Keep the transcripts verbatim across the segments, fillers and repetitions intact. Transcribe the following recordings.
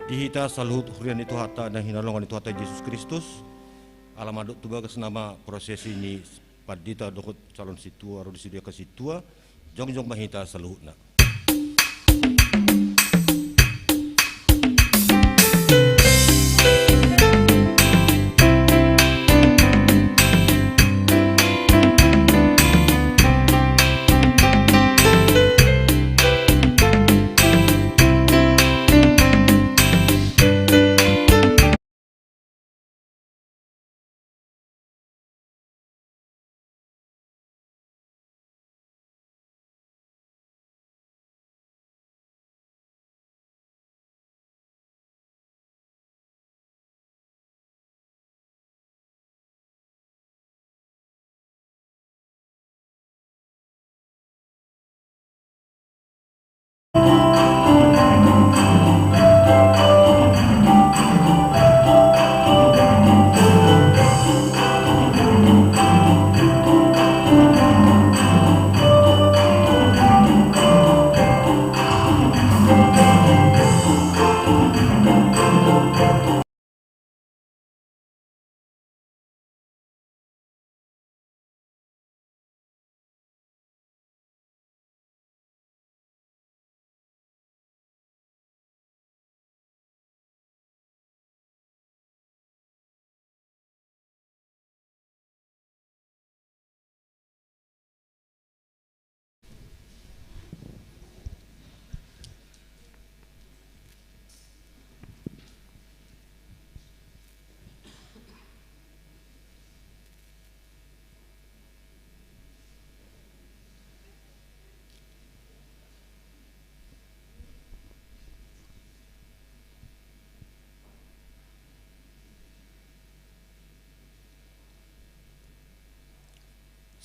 Di hita saluhut huria ni Tuhanta na hinaholongan ni Tuhanta Jesus Kristus, ala mandok tu bagas nama prosesi ni pandita dohot calon sintua ro di sude angka sintua, jongjong ma hita saluhutna.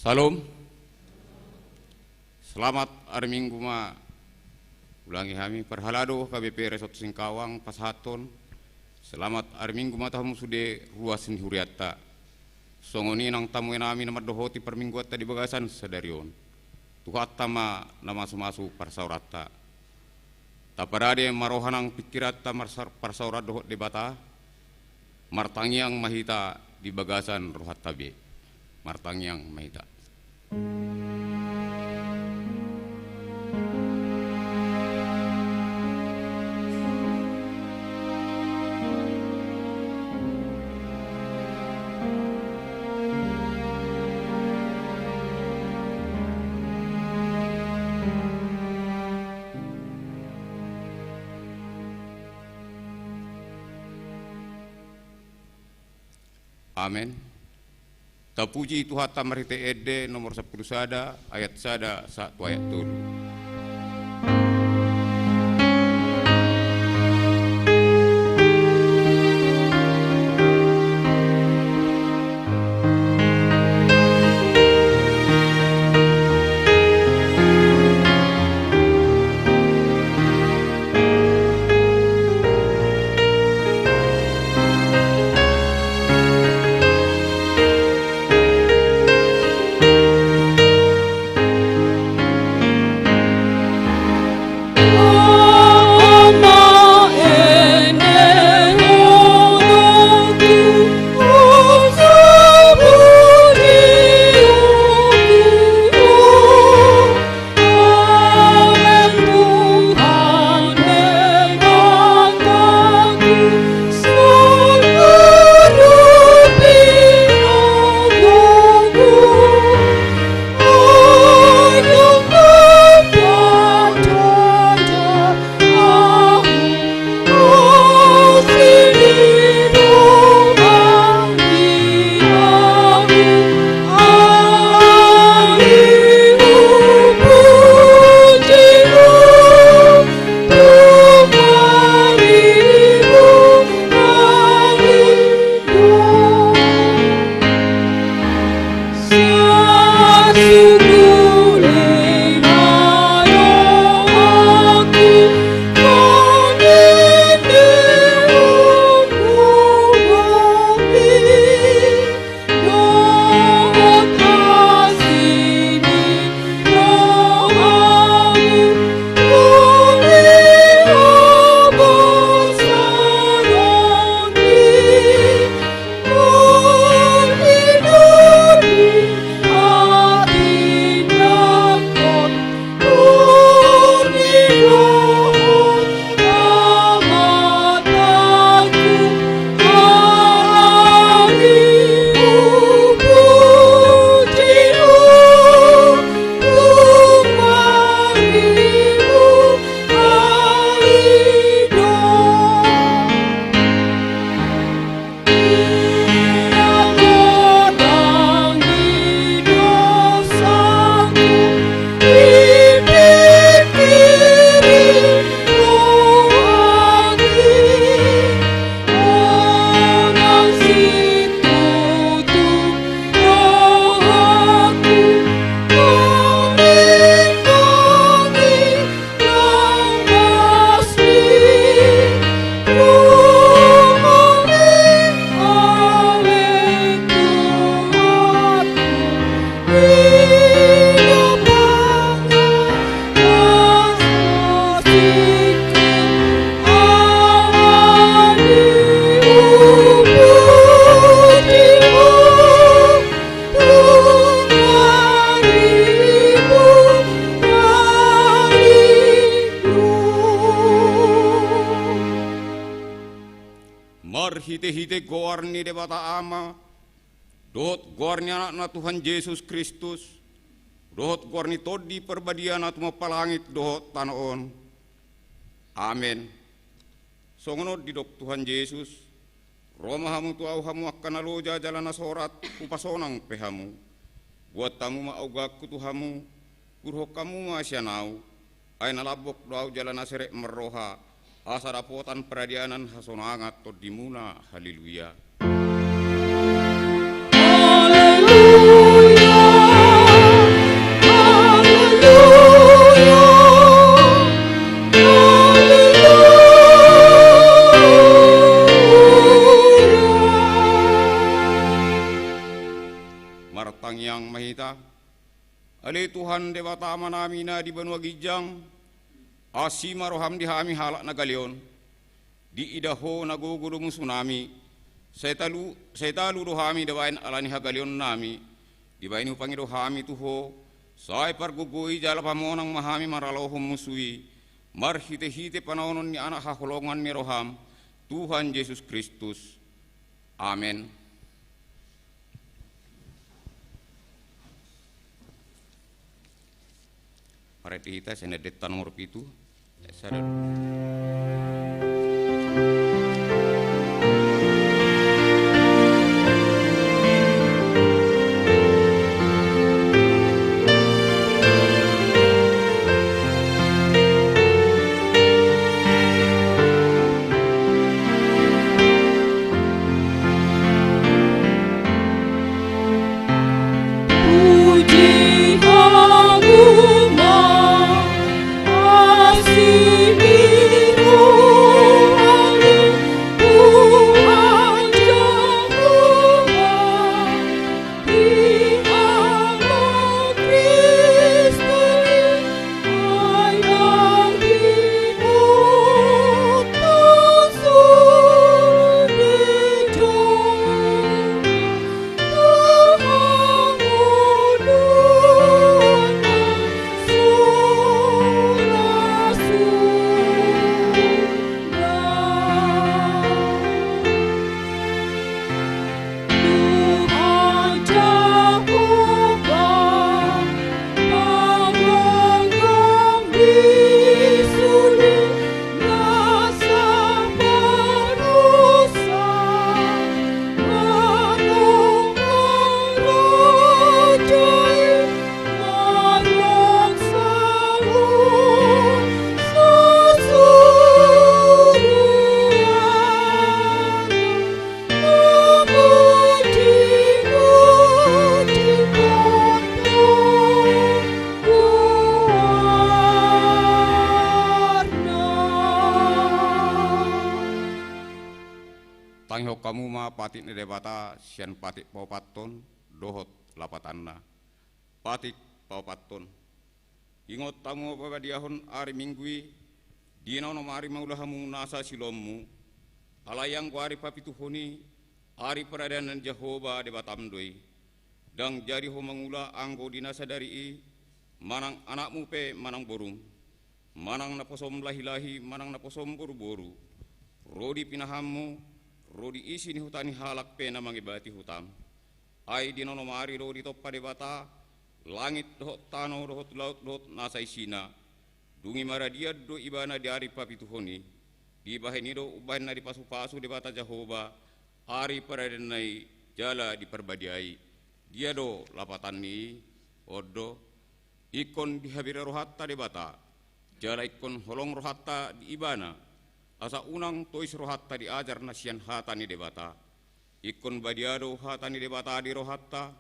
Salom. Selamat ari Minggu ma ulangi hami, parhalado H K B P Resort Singkawang pasahathon selamat ari Minggu ma tu hamu sude ruas ni hurianta. Songon i nang tamu nami na mandohoti parmingguanta di bagasan sadari on. Tuhanta ma na mamasu-masu parsaoranta. Taparade ma roha nang pingkiranta marsar-, parsaoran dohot Debata. Martangiang ma hita di bagasan rohanta be. Martangiang ma hita. Amen. Tapuji Tuhanta marhite Ende nomor sampulu sada, ayat sada sahat tu ayat tolu. Marhite-hite goar ni Debata Ama, dohot goar ni Anakna Tuhan Jesus Kristus, dohot goar ni Tondi Parbadia na tumompa langit dohot tano on. Amen. Songon on didok Tuhan Jesus: Ro ma hamu tu Ahu hamu angka na loja jala na sorat, hupasonang pe hamu. Boan hamu ma auganku tu hamu, uruhon hamu ma sian Ahu, ai na lambok do Ahu jala na serep marroha, asa dapotan paradianan hasonangan tondimuna. Haleluya. Haleluya, haleluya, haleluya. Martangiang ma hita. Ale Tuhan Debata Amanami na di banua ginjang, asi ma roham di hami halak na gale on. Diida Ho na gogo do musunami, sai talu, sai talu do hami dibaen ala ni hagaleonnami. Dibaen hupangido hami tu Ho, sai pargogoi jala pamonang ma hami maralohon musu i, marhite-hite panaonon ni Anak haholongan ni roham, Tuhan Jesus Kristus. Amen. Marende hita sian Endenta nomor pitu. Sada, dua. Tangihon hamu ma patik ni Debata sian patik paopathon dohot lapatanna. Patik paopathon. Ingot hamu ma pabadiahon ari Minggu i, di na onom ari mangula hamu nasa siloammu, alai anggo ari papituhon i, ari paradianan ni Jahowa Debatam do i. Ndang jadi ho mangula anggo di na sadari i, manang anakmu pe manang borum, manang naposom lahi-lahi manang naposom boru-boru, ro di pinahanmu, ro di isi ni huta ni halak pe na mangebati hutam. Ai di na onom ari do ditompa Debata langit dohot tano dohot laut dohot nasa isina. Dung i maradian do Ibana di ari papituhon i. Dibahen i do umbahen na dipasu-pasu Debata Jahowa ari paradianna i jala diparbadiai. Dia do lapatan ni i? On do. Ingkon dihabiri rohanta Debata, jala ingkon holong rohanta di Ibana, asa unang tois rohanta di ajar na sian hata ni Debata. Ingkon badia do hata ni Debata di rohanta,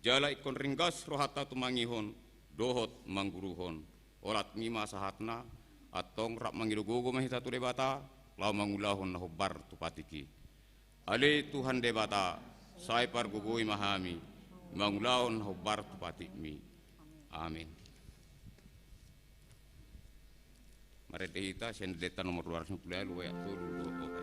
jala ingkon ringgas rohanta tumangihon dohot mangguruhon. Olat ni i ma sahatna. Antong rap mangido gogo ma hita tu Debata, laho mangulahon na hombar tu patik i. Ale Tuhan Debata, sai pargogoi ma hami mangulahon na hombar tu patikmi. Amen. Marende hita sian Endenta nomor dua ratus lima puluh ualu, ayat tolu dohot opat.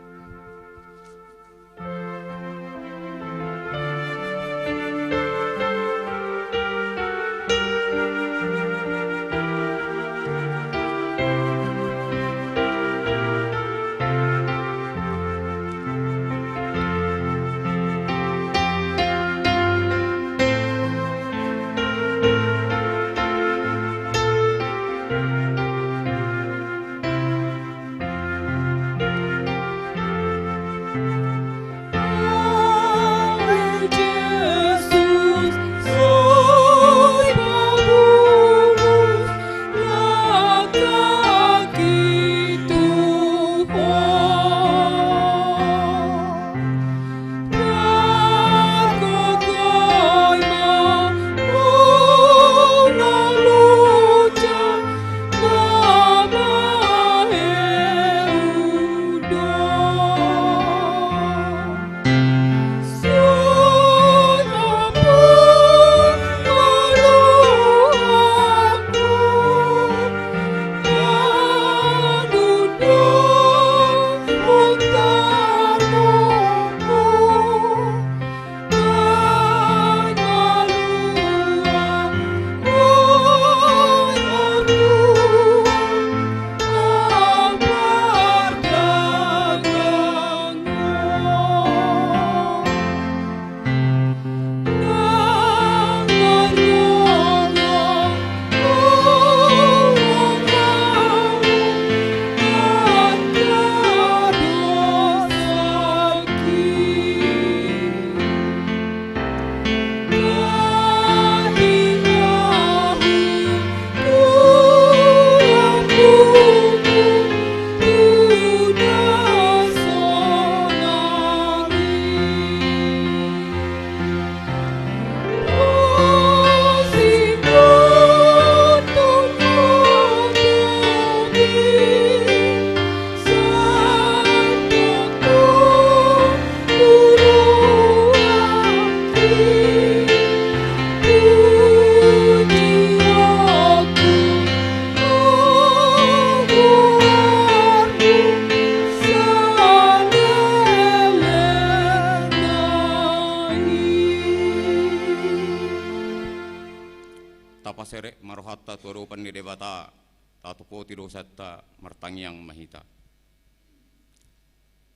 Taserep ma rohanta tu adopan ni Debata, tatopoti dosanta, martangiang ma hita.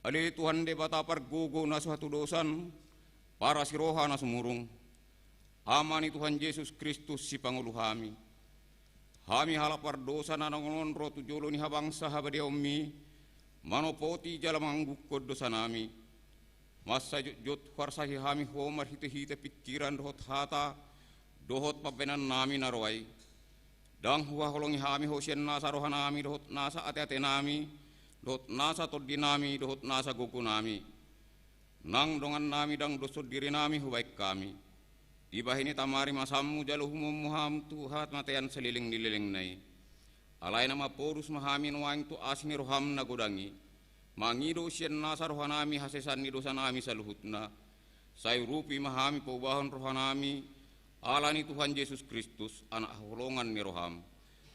Ale Tuhan Debata pargogo na so hatudosan, parasi roha na sumurung, Ama ni Tuhan Jesus Kristus sipangolu hami. Hami halak pardosa na naeng on ro tu jolo ni habangsa habadiaonmi, manopoti jala mangangguhon dosanami. Mansai jotjot huarsahi hami Ho marhitehite pingkiran dohot hata, dohot pambahenannami na roa i. Ndang huhaholongi hami Ho sian nasa rohanami dohot nasa ateatenami, dohot nasa tondinami dohot nasa gogonami. Nang dongannami ndang doshon dirinami hubahen hami. Dibahen i tamari ma asammu jala humommu hami tu hamatean saleleng ni lelengna i. Alai na mapodus ma hami nuaeng tu asi ni roham na godang i. Mangido sian nasa rohanami hasesaan ni dosanami saluhutna. Sai urupi ma hami paubahon rohanami, ala ni Tuhan Jesus Kristus, Anak haholongan ni roham.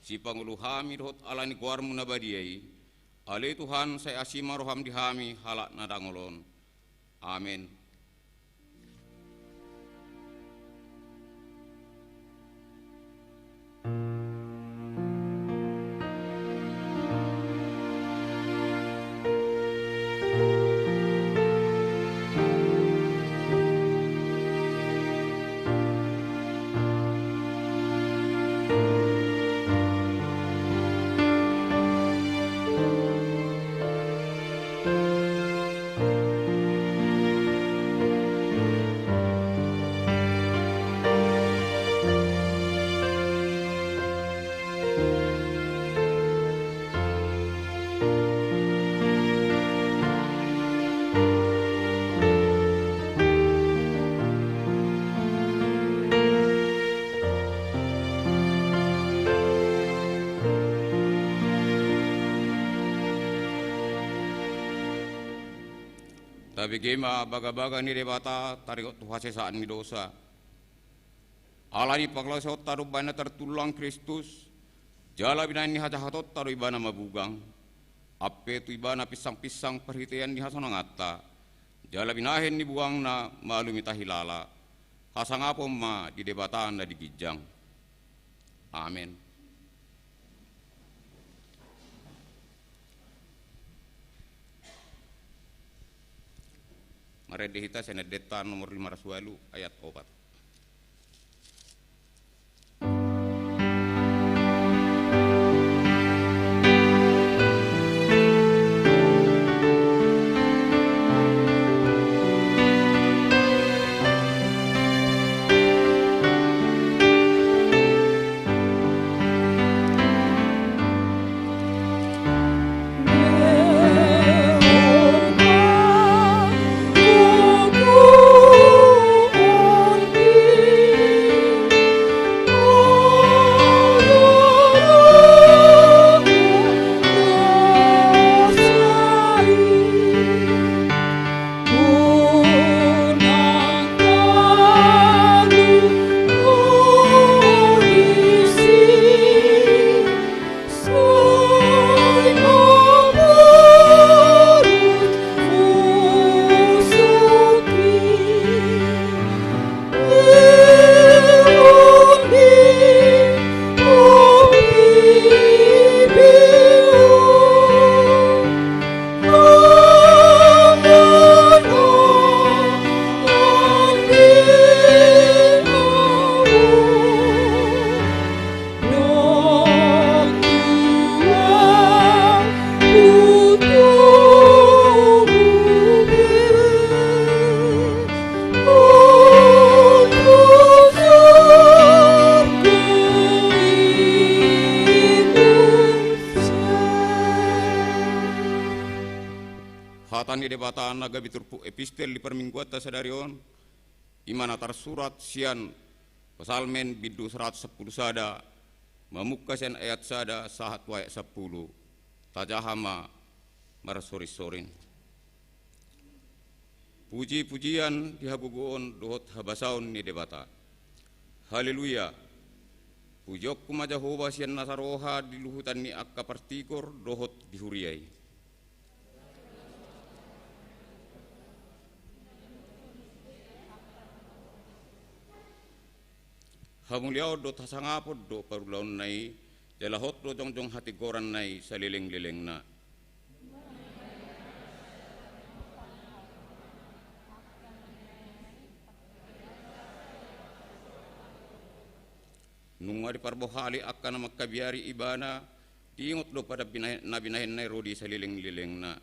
Sipangolu hami dohot ala ni goarmu na badia i. Ale Tuhan, sai asi ma roham di hami halak na dangol on. Amen. Tabege ma bagabaga ni Debata taringot tu hasesaan ni dosa. Ala ni pangalaosionta do umbahen na tartulang Kristus, jala binahen ni hajahatonta do ibana mabugang. Ampe tu ibana pinsangpinsang parhitean ni hasonanganta, jala binahen ni buangna malum hita hilala. Hasangapon ma di Debata na di ginjang. Amen. Marende hita sian Endenta nomor lima ratus ualu ayat opat. Hata ni Debata na gabe turpuk epistel di parmingguanta sadari on, i ma na tarsurat sian Psalmen bindu saratus sampulu sada, mamungka sian ayat sada sahat tu ayat sampulu. Tajaha ma marsorinsorin. Pujipujian di hagogoon dohot habasaon ni Debata. Haleluya. Pujionku ma Jahowa sian nasa roha di luhutan ni angka partigor dohot di huria i. Hamuliaon dohot hasangapon do parulaonna i, jala hot do jongjong hatigoranna i saleleng-lelengna. Nunga diparbohali angka na mangkabiari ibana, diingot do padan binahen, na binahenna i ro di saleleng-lelengna.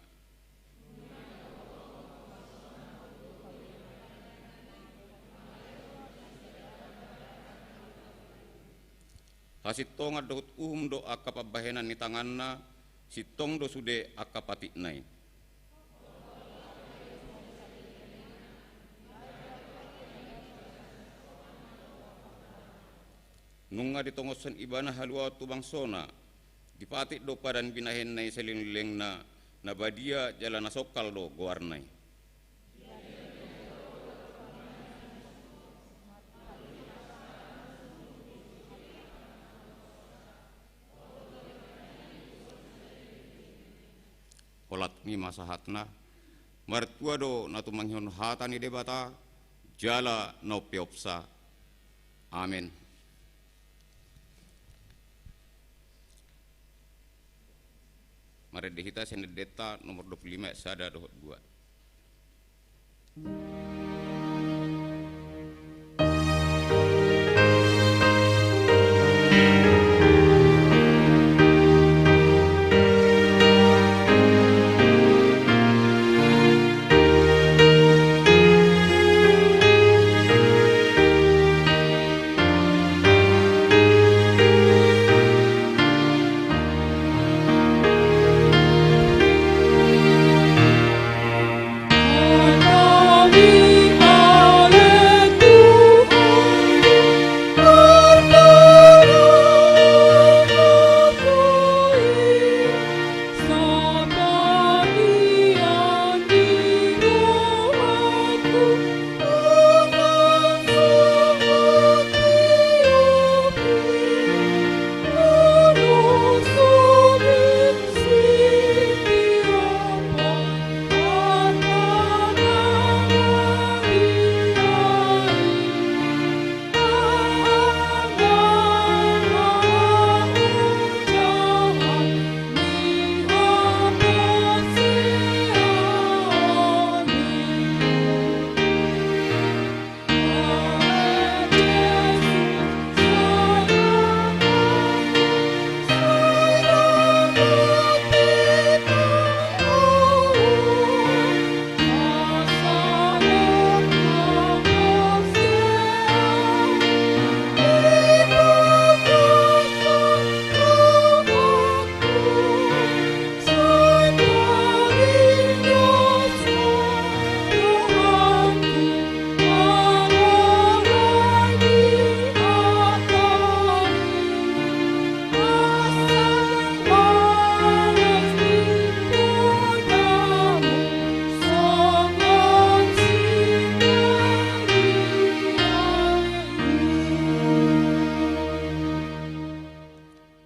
Hasintongan dohot uhum do angka pambahenan ni tanganna, sintong do sude angka patikna i. Nunga ditongoshon ibana haluaon tu bangsona, dipatik do padan binahenna i saleleng-lelengna, na badia jala na songkal do goarna i. Holan i ma sahatna. Martua do na tumangihon hata ni Debata, jala na umpeopsa. Amen. Marende hita sian Endenta nomor dua puluh lima ayat sada dohot dua.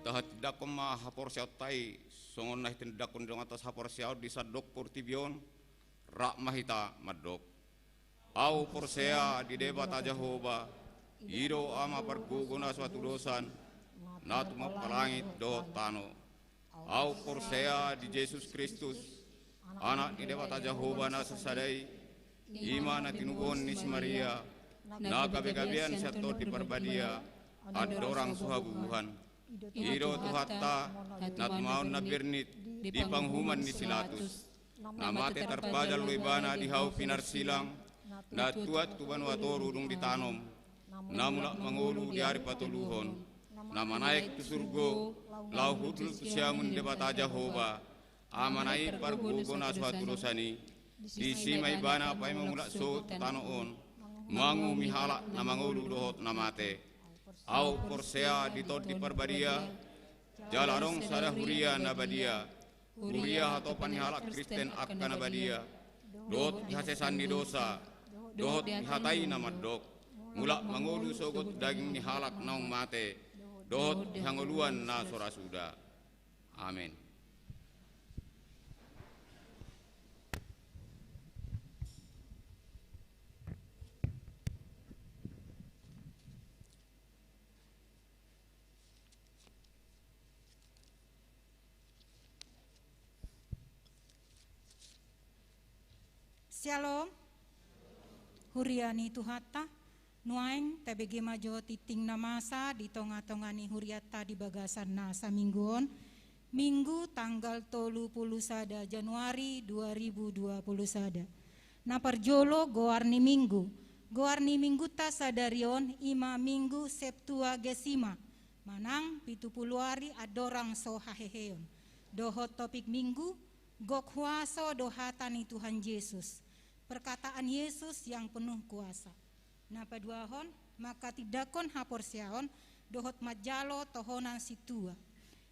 Tahatindangkon ma haporseaonta i, songon na hitindanghon ni dongan sahaporseaon di sandok portibi on. Rap ma hita mandok. Ahu porsea di Debata Jahowa, i do Ama pargogo na so hatudosan, na tumompa langit dohot tano. Ahu porsea di Jesus Kristus, Anak ni Debata Jahowa na sasada i, i ma na tinubuhon ni si Maria, na gabe-gabean sian Tondi Parbadia, andorang so habubuhan. I do Tuhanta, na tumaon na bernit di panguhuman ni si Latus. Na mate tarpajal do ibana di hau pinarsilang, na tuat tu banua toru dung ditanom, na mulak mangolu di ari patoluhon, na manaek tu surgo, laho hundul tu siamun ni Debata Jahowa, Amana i pargogo na so hatudosan i, disi ma ibana paima mulak sogot tu tano on, manguhumi halak na mangolu dohot na mate. Ahu porsea di Tondi Parbadia, jala adong sada huria na badia, huria hatopan ni halak Kristen angka na badia, dohot di hasesaan ni dosa, dohot di hata i na mandok, mulak mangolu sogot daging ni halak naung mate, dohot di hangoluan na so ra suda. Amen. Syalom. Huria ni Tuhanta, nuaeng tabege ma jo tingting na masa di tonga-tonga ni hurianta di bagasan na saminggu on, Minggu tanggal tolu pulu sada Januari dua ribu dua pulu sada. Na parjolo goar ni Minggu. Goar ni Minggunta sadari on i ma Minggu Septuagesima, manang pitu pulu ari andorang so haheheon. Dohot topik Minggu, gok huaso do hata ni Tuhan Jesus. Perkataan Yesus yang penuh kuasa. Na paduahon, mangkatindangkon haporseaon dohot manjalo tohonan sintua.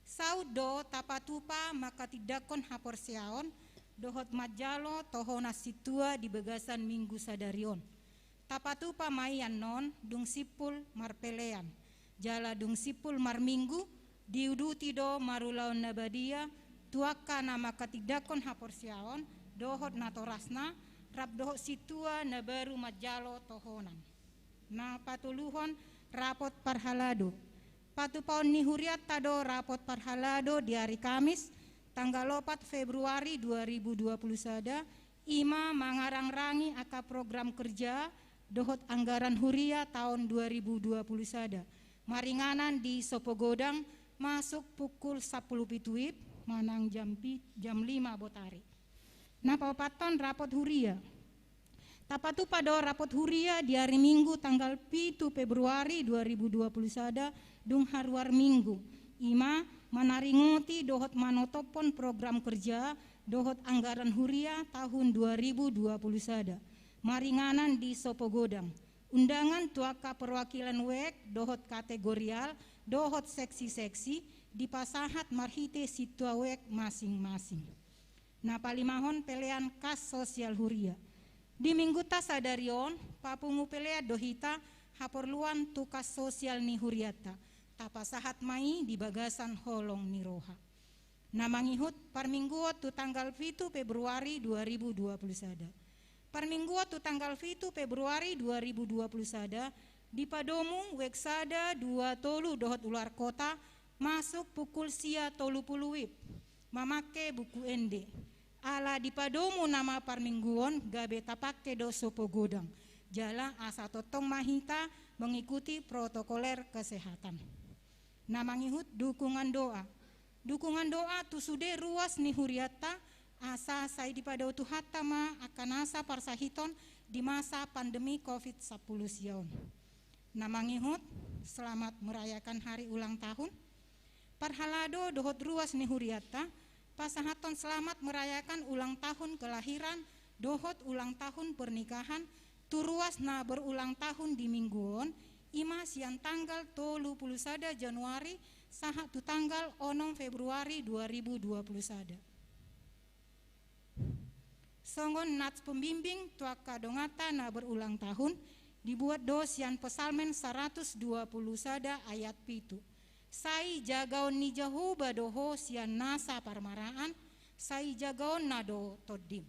Saut do tapatupa mangkatindangkon haporseaon dohot manjalo tohonan sintua di bagasan Minggu sadari on. Tapatupa ma i annon dung simpul marpelean, jala dung simpul marminggu, diuduti do marulaon na badia tu angka na mangkatindangkon haporseaon dohot natorasna, rap dohot sintua na baru manjalo tohonan. Na patoluhon, rapot parhalado. Patupaon ni hurianta do rapot parhalado di ari Kamis, tanggal opat Februari dua ribu dua pulu sada, i ma mangarangrangi angka program kerja dohot anggaran huria taon dua ribu dua pulu sada, maringanan di Sopogodang, masuk pukul sampulu pitu wib manang jam pi-, jam lima botari. Na paopathon, rapot huria. Tapatupa do rapot huria di ari Minggu tanggal pitu Februari dua ribu dua pulu sada, dung haruar Minggu, i ma manaringoti dohot manotophon program kerja dohot anggaran huria tahun dua ribu dua pulu sada, maringanan di Sopogodang. Undangan tu angka perwakilan wijk dohot kategorial dohot seksi-seksi dipasahat marhite sintua wijk masing-masing. Na palimahon, pelean kas sosial huria. Di Minggunta sadari on, papungu pelean do hita haporluan tu kas sosial ni hurianta. Tapasahat ma i di bagasan holong ni roha. Na mangihut, parmingguon tu tanggal pitu Februari dua ribu dua pulu sada. Parmingguon tu tanggal pitu Februari dua ribu dua pulu sada, dipadomu wijk sada, dua, tolu dohot luar kota, masuk pukul sia tolu pulu wib, mamangke buku ende. Ala dipadomu nama parmingguon, gabe tapangke do Sopogodang. Jala asa tongtong ma hita mengikuti protokoler kesehatan. Na mangihut, dukungan doa. Dukungan doa tu sude ruas ni hurianta, asa sai dipadao Tuhanta ma angka nasa parsahiton di masa pandemi covid sampulu sia on. Na mangihut, selamat merayakan hari ulang tahun. Parhalado dohot ruas ni hurianta, pasahathon selamat merayakan ulang tahun kelahiran dohot ulang tahun pernikahan tu ruas na berulang tahun di Minggu on, i ma sian tanggal tolu pulu sada Januari sahat tu tanggal onom Februari dua ribu dua pulu sada. Songon nats pembimbing tu angka donganta na berulang tahun, dibuat do sian Psalmen saratus dua pulu sada ayat pitu. Sai jagaon ni Jahowa do ho sian nasa parmaraan, sai jagaonna do tondim.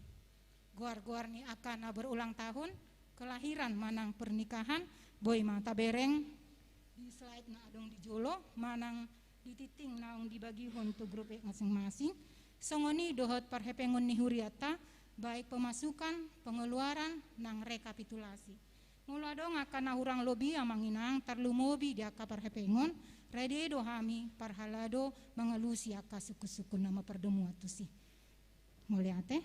Goar-goar ni angka na berulang tahun, kelahiran manang pernikahan, boi ma tabereng di slide na adong di jolo, manang di tingting naung dibagihon tu grup masing-masing. Songon i dohot parhepengon ni hurianta, baik pemasukan, pengeluaran, nang rekapitulasi. Molo adong angka na hurang lobi, amang inang, tarlumobi di angka parhepengon, rade do hami parhalado mangalusi angka sungkun-sungkun na marpardomuan tusi. Mauliate.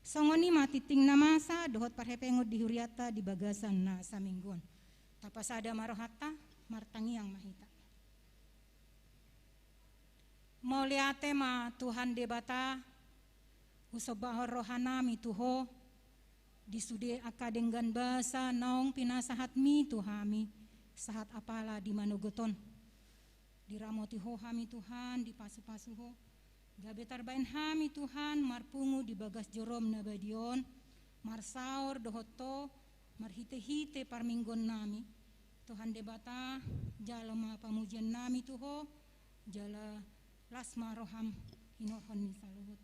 Songon i ma tingting na masa dohot parhepengon di hurianta di bagasan na saminggu on. Tapasada ma rohanta, martangiang ma hita. Mauliate ma Tuhan Debata, husombahon rohanami tu Ho, di sude angka denggan basa naung pinasahatmi tu hami, sahat apala di manogot on. Diramoti Ho hami Tuhan, dipasu-pasu Ho. Gabe tarbaen hami Tuhan, marpungu di bagas jorom na badia on, marsaor dohot Ho, marhite-hite parmingguonnami. Tuhan Debata, jalo ma pamujiannami tu Ho, jala las ma roham hinorhon ni saluhut.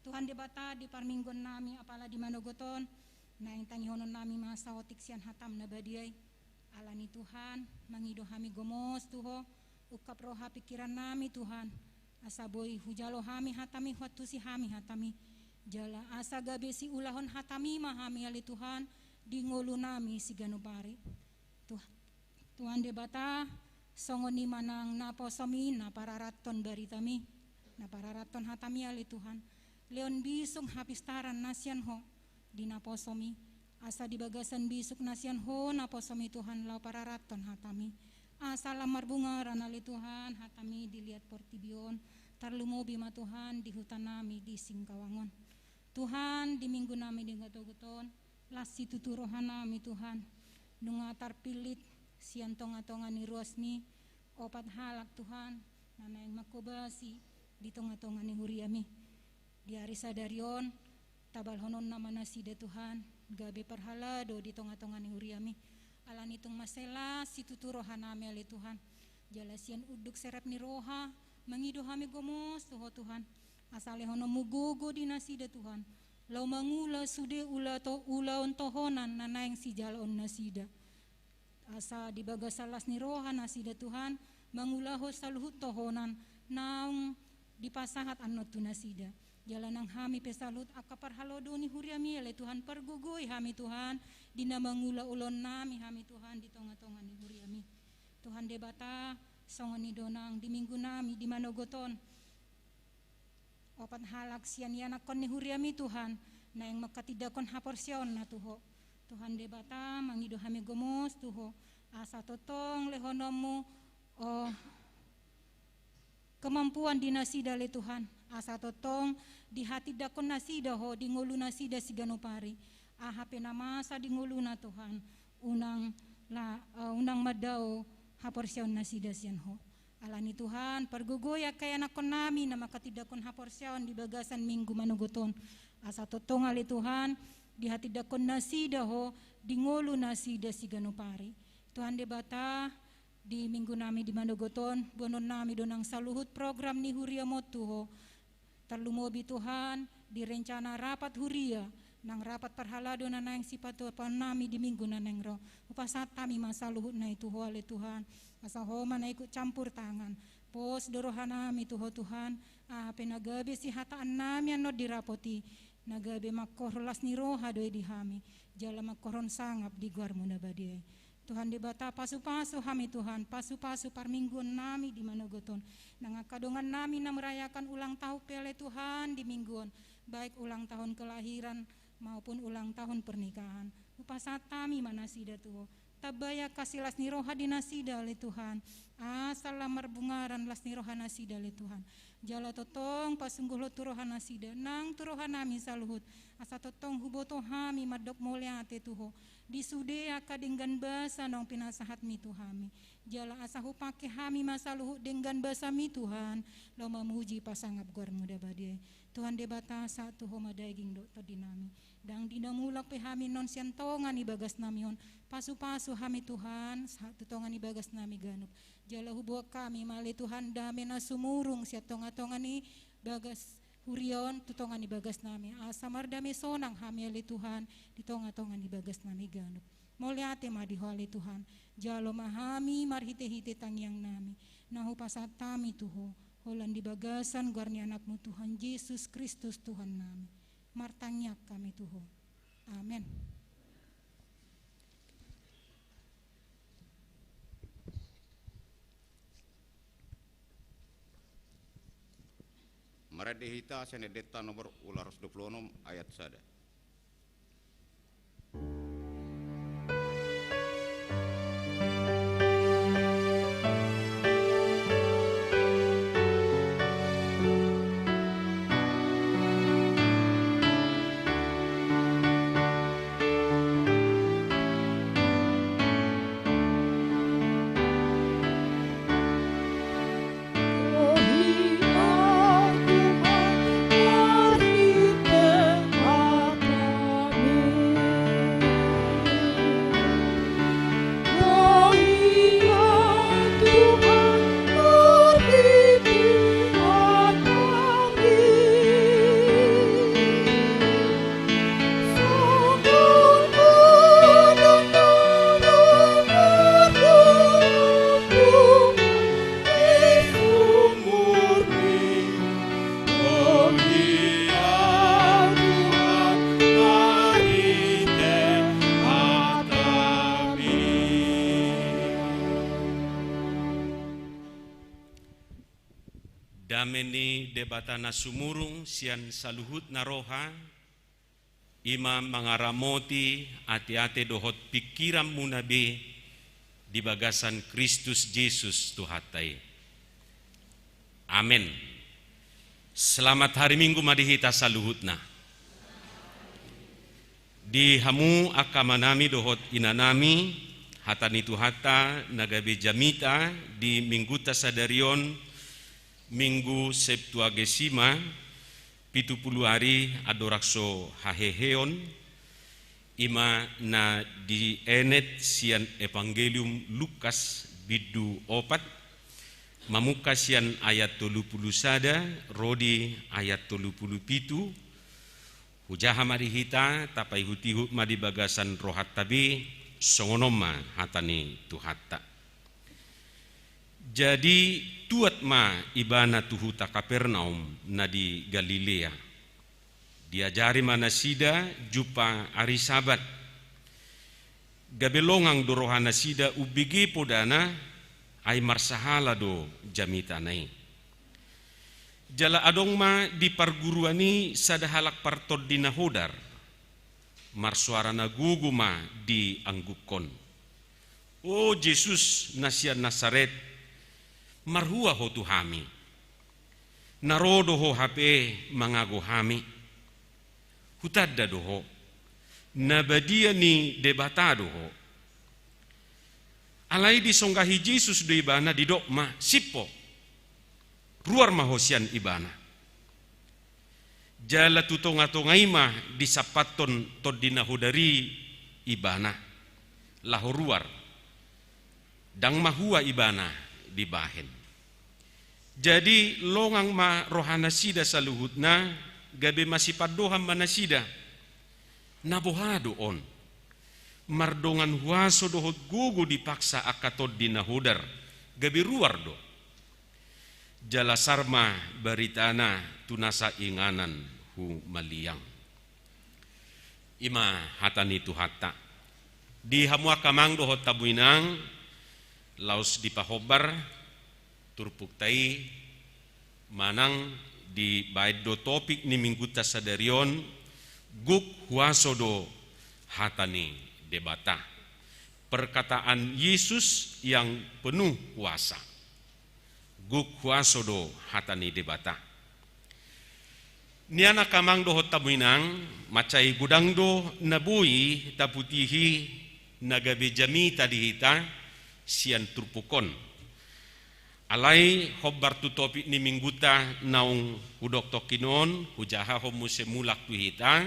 Tuhan Debata, di parmingguonnami apala di manogot on, naeng tangihononnami ma saotik sian hatam na badia i. Alani Tuhan, mangido hami gomos tu Ho, ungkap roha pingkirannami Tuhan, asa boi hujalo hami hatami, huantusi hami hatami. Jala asa gabe siulahon hataMi ma hami ale Tuhan, di ngolunami siganup ari. Tuh-, Tuhan Debata, songon i ma nang naposoMi na pararathon baritaMi, na pararathon hataMi ale Tuhan. Lehon bisuk hapistaran na sian Ho di naposoMi. Asa di bagasan bisuk na sian Ho naposoMi Tuhan laho pararathon hataMi. Asa lam marbungaran ale Tuhan hataMi di liat portibi on, tarlumobi ma Tuhan di hutanami di Singkawang on. Tuhan, di minggunami di manogot on, las situtu rohanami Tuhan. Nunga tarpillit sian tongatonga ni ruasMi, opat halak Tuhan, na naeng manghobasi di tongatonga ni huriaMi. Di ari sadari on, tabalhononna ma nasida Tuhan, gabe parhalado di tongatonga ni huriaMi. Alani tung mansai las situtu rohanami ale Tuhan. Jala sian unduk serep ni roha, mangido hami gomos tu Ho Tuhan. Asa lehononMu gogo di nasida Tuhan. Laho mangula sude ula to-, ulaon tohonan na naeng sijaloon nasida. Asa di bagasan las ni roha nasida Tuhan, mangulahon saluhut tohonan naung dipasahat annon tu nasida. Jala nang hami pe saluhut angka parhalado ni huriaMi ale Tuhan, pargogoi hami Tuhan, di na mangula ulaonnami hami Tuhan, di tongatonga ni huriaMi. Tuhan Debata, songon i do nang di minggunami di manogot on. Opat halak sian ianakhon ni huriaMi Tuhan, naeng manghatindanghon haporseaonna tu Ho. Tuhan Debata, mangido hami gomos tu Ho, asa tongtong lehononMu, o, kemampuan di nasida ale Tuhan, asa tongtong dihatindanghon nasida Ho di ngolu nasida siganup ari. Aha pe na masa di ngoluna Tuhan, unang la-, eh, unang mandao haporseaon nasida sian Ho. Alani Tuhan, pargogoi angka ianakhonnami na manghatindanghon haporseaon di bagasan minggu manogot on. Asa tongtong ale Tuhan, dihatindanghon nasida Ho di ngolu nasida siganup ari. Tuhan Debata, di minggunami di manogot on, boanonnami do nang saluhut program ni huriaM on tu Ho. Tarlumobi Tuhan, di rencana rapat huria, nang rapat parhalado na naeng sipatupaonnami di minggu na naeng ro. Hupasahat hami ma saluhutna i tu Ho ale Tuhan. Asa Ho ma na ikut campur tangan. Pos do rohanami tu Ho Tuhan. Aha pe na gabe sihataannami annon di rapot i, na gabe mangkorhon las ni roha do i di hami. Jala mangkorhon sangap di goarMu na badia i. Tuhan Debata, pasupasu hami Tuhan, pasupasu parmingguonnami di manogot on. Nang angka dongannami na merayakan ulang tahun pe ale Tuhan di minggu on, baik ulang tahun kelahiran maupun ulang tahun pernikahan. Hupasahat hami ma nasida tu Ho. Tambai angka silas ni roha di nasida ale Tuhan. Asa lam marbungaran las ni roha nasida ale Tuhan. Jala tongtong pasunggulhon tu roha nasida, nang tu rohanami saluhut. Asa tongtong huboto hami mandok mauliate tu Ho. Di sude angka denggan basa naung pinasahatMi tu hami. Jala asa hupangke hami ma saluhut denggan basaMi Tuhan, laho mamuji pasangap goarMu na badia i. Tuhan Debata, sahat tu Ho ma daging dohot tondinami. Ndang di na mulak pe hami annon sian tonga ni bagasnami on. Pasupasu hami Tuhan, sahat tu tonga ni bagasnami ganup. Jala huboan hami ma ale Tuhan dame na sumurung sian tongatonga ni bagas huria on tu tonga ni bagasnami. Asa mardame sonang hami ale Tuhan di tongatonga ni bagasnami ganup. Mauliate ma di Ho ale Tuhan. Jalo ma hami marhitehite tangiangnami. Na hupasahat hami tu Ho, holan di bagasan goar ni AnakMu Tuhan Jesus Kristus Tuhannami. Martangiang hami tu Ho. Amen. Marende hita sian endenta nomor ualu ratus dua pulu onom ayat sada. Dame ni Debata na sumurung sian saluhutna roha, i ma mangaramoti ateate dohot pingkiranmuna be di bagasan Kristus Jesus Tuhanta i. Amen. Selamat hari Minggu ma di hita saluhutna. Di hamu angka amanami dohot inanami, hata ni Tuhanta na gabe jamita di Mingguta sadari on, Minggu Septuagesima, pitu pulu ari andorang so haheheon, i ma na dienet sian Evangelium Lukas bindu opat, mamungka sian ayat tolu pulu sada ro di ayat tolu pulu pitu. Hujaha ma di hita, tapaihutihut ma di bagasan rohanta be, songon on ma hata ni Tuhanta. Jadi tuat ma ibana tu huta Kapernaum na di Galilea. Diajari ma nasida jumpa ari Sabat. Gabe longang do rohanasida umbege podana, ai marsahala do jamitana i. Jala adong ma di parguruan i sada halak partondi na hodar, marsoara na gogo ma di anggukkon: O Jesus na sian Nasaret, marhua ho tu hami. Na ro do ho hape mangago hami. Hutanda do ho, na badia ni Debata do ho. Alai disonggahi Jesus do ibana, didok ma: Sip ho, ruar ma ho sian ibana. Jala tu tongatonga i ma disampathon tondi na hodar i ibana, laho ruar. Ndang mahua ibana dibahen. Jadi longang ma rohanasida saluhutna, gabe masipandohan ma nasida: Na boha do on? Mardongan huaso dohot gogo dipaksa angka tondi na hodar, gabe ruar do. Jala sar ma baritana tu nasa inganan humaliang. I ma hata ni Tuhanta. Di hamu angka amang dohot hamu inang, laos dipahombar turpukta i, manang dibaen do topik ni Mingguta sadari on: Gok huaso do hata ni Debata. Perkataan Yesus yang penuh kuasa. Gok huaso do hata ni Debata. Nian angka amang dohot hamu inang, mansai godang do na boi taputihi na gabe jamita di hita sian turpuk on. Alai hombar tu topik ni Mingguta naung hudok tongkin on, hujaha ho muse mulak tu hita.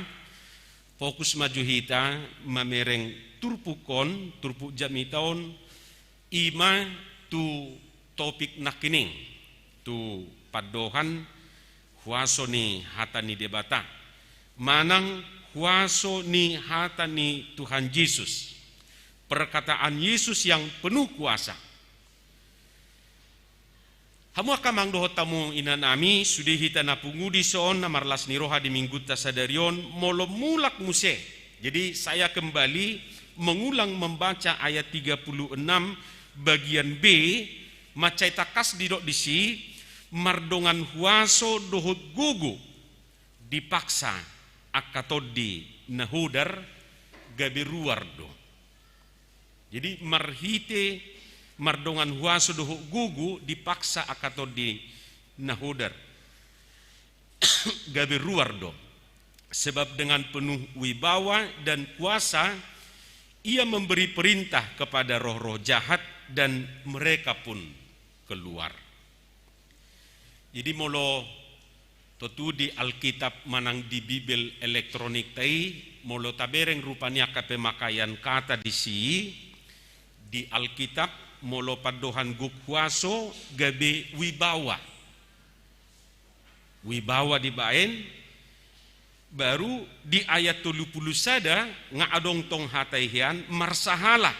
Fokus ma jo hita mamereng turpuk on, turpuk jamita on, i ma tu topik nangkining, tu pandohan huaso ni hata ni Debata, manang huaso ni hata ni Tuhan Jesus. Perkataan Yesus yang penuh kuasa. Hamu angka amang dohot hamu inanami, sude hita na pungu dison, na marlas ni roha di Mingguta sadari on, molo mulak muse. Jadi saya kembali mengulang membaca ayat tiga puluh enam bagian B, mansai tangkas didok disi: Mardongan huaso dohot gogo dipaksa angka tondi na hodar, gabe ruar do. Jadi marhite mardongan huaso dohot gogo dipaksa angka tondi na hodar, gabe ruar do. Sebab dengan penuh wibawa dan kuasa Ia memberi perintah kepada roh-roh jahat dan mereka pun keluar. Jadi molo tontu di Alkitab manang di Bibel elektronikta i, molo tabereng rupani angka pemakaian kata disi, di Alkitab molo pandohan gok huaso gabe wibawa. Wibawa dibaen, baru di ayat tolu puluh sada nga adong tong hata i hian marsahala.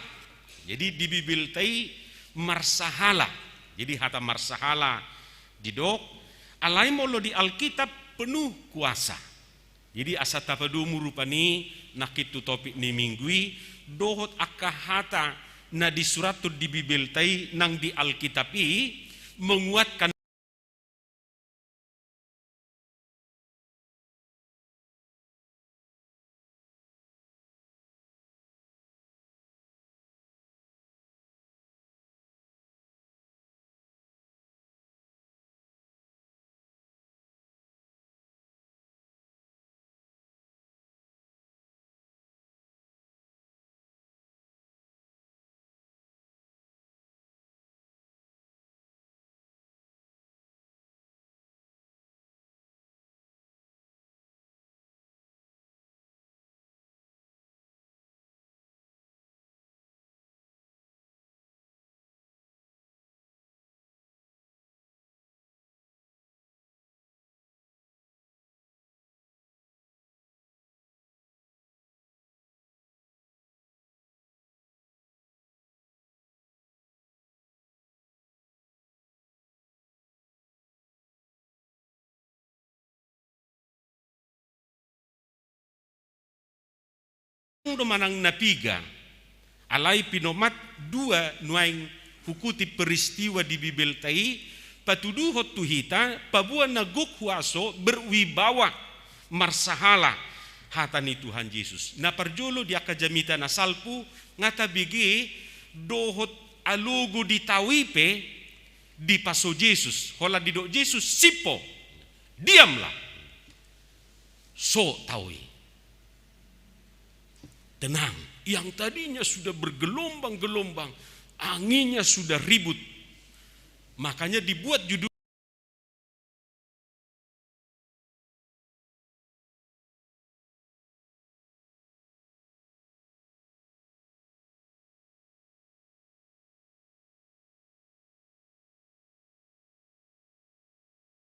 Jadi di Bibelta i marsahala. Jadi hata marsahala didok, alai molo di Alkitab penuh kuasa. Jadi asa tapadomu rupani nangkin tu topik ni Minggu i, dohot angka hata na disurathon di Bibelta i nang di Alkitab i menguatkan do manang na piga. Alai pinomat dua nuaeng hukutip peristiwa di Bibelta i, patuduhon tu hita, paboa na gok huaso, berwibawa, marsahala hata ni Tuhan Jesus. Na parjolo di angka jamita na salpu, nga tabege dohot alogo di tao i pe dipaso Jesus. Holan didok Jesus, "Sip ho, diamlah." So tao i. Tenang. Yang tadinya sudah bergelombang-gelombang, anginnya sudah ribut. Makanya dibuat judul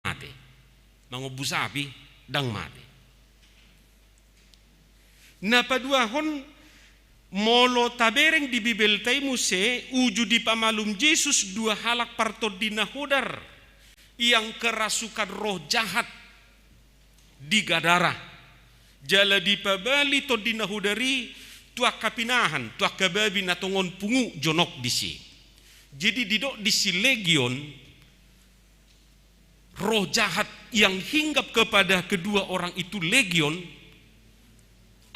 mate. Mangombu sapi, ndang mate. Na paduahon, molo tabereng di Bibelta i muse, uju dipamalum Jesus dua halak partondi na hodar yang kerasukan roh jahat di Gadara. Jala dipabali tondi na hodar i tu angka pinahan, tu angka babi na tongon pungu jonok disi. Jadi didok disi legion, roh jahat yang hinggap kepada kedua orang itu legion,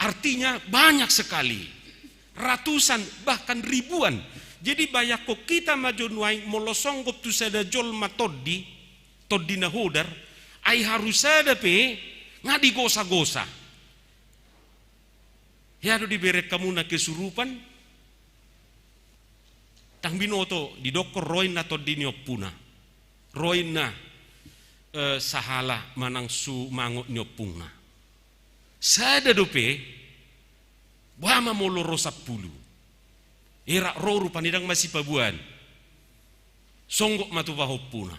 artinya banyak sekali, ratusan, bahkan ribuan. Jadi bayangkon hita ma jo nuaeng molo songgop tu sada jolma tondi, tondi na hodar, ai haru sada pe nga digosa-gosa. Hea do dibereng hamuna kesurupan? Ndang binoto, didokkon ro inna tondi ni ompuna. Ro inna, eh, sahala manang sumangot ni ompungna. Sada dope, boha ma molo ro sampulu. Erak ro rupani ndang masipaboaan. Songgop ma tu pahompuna.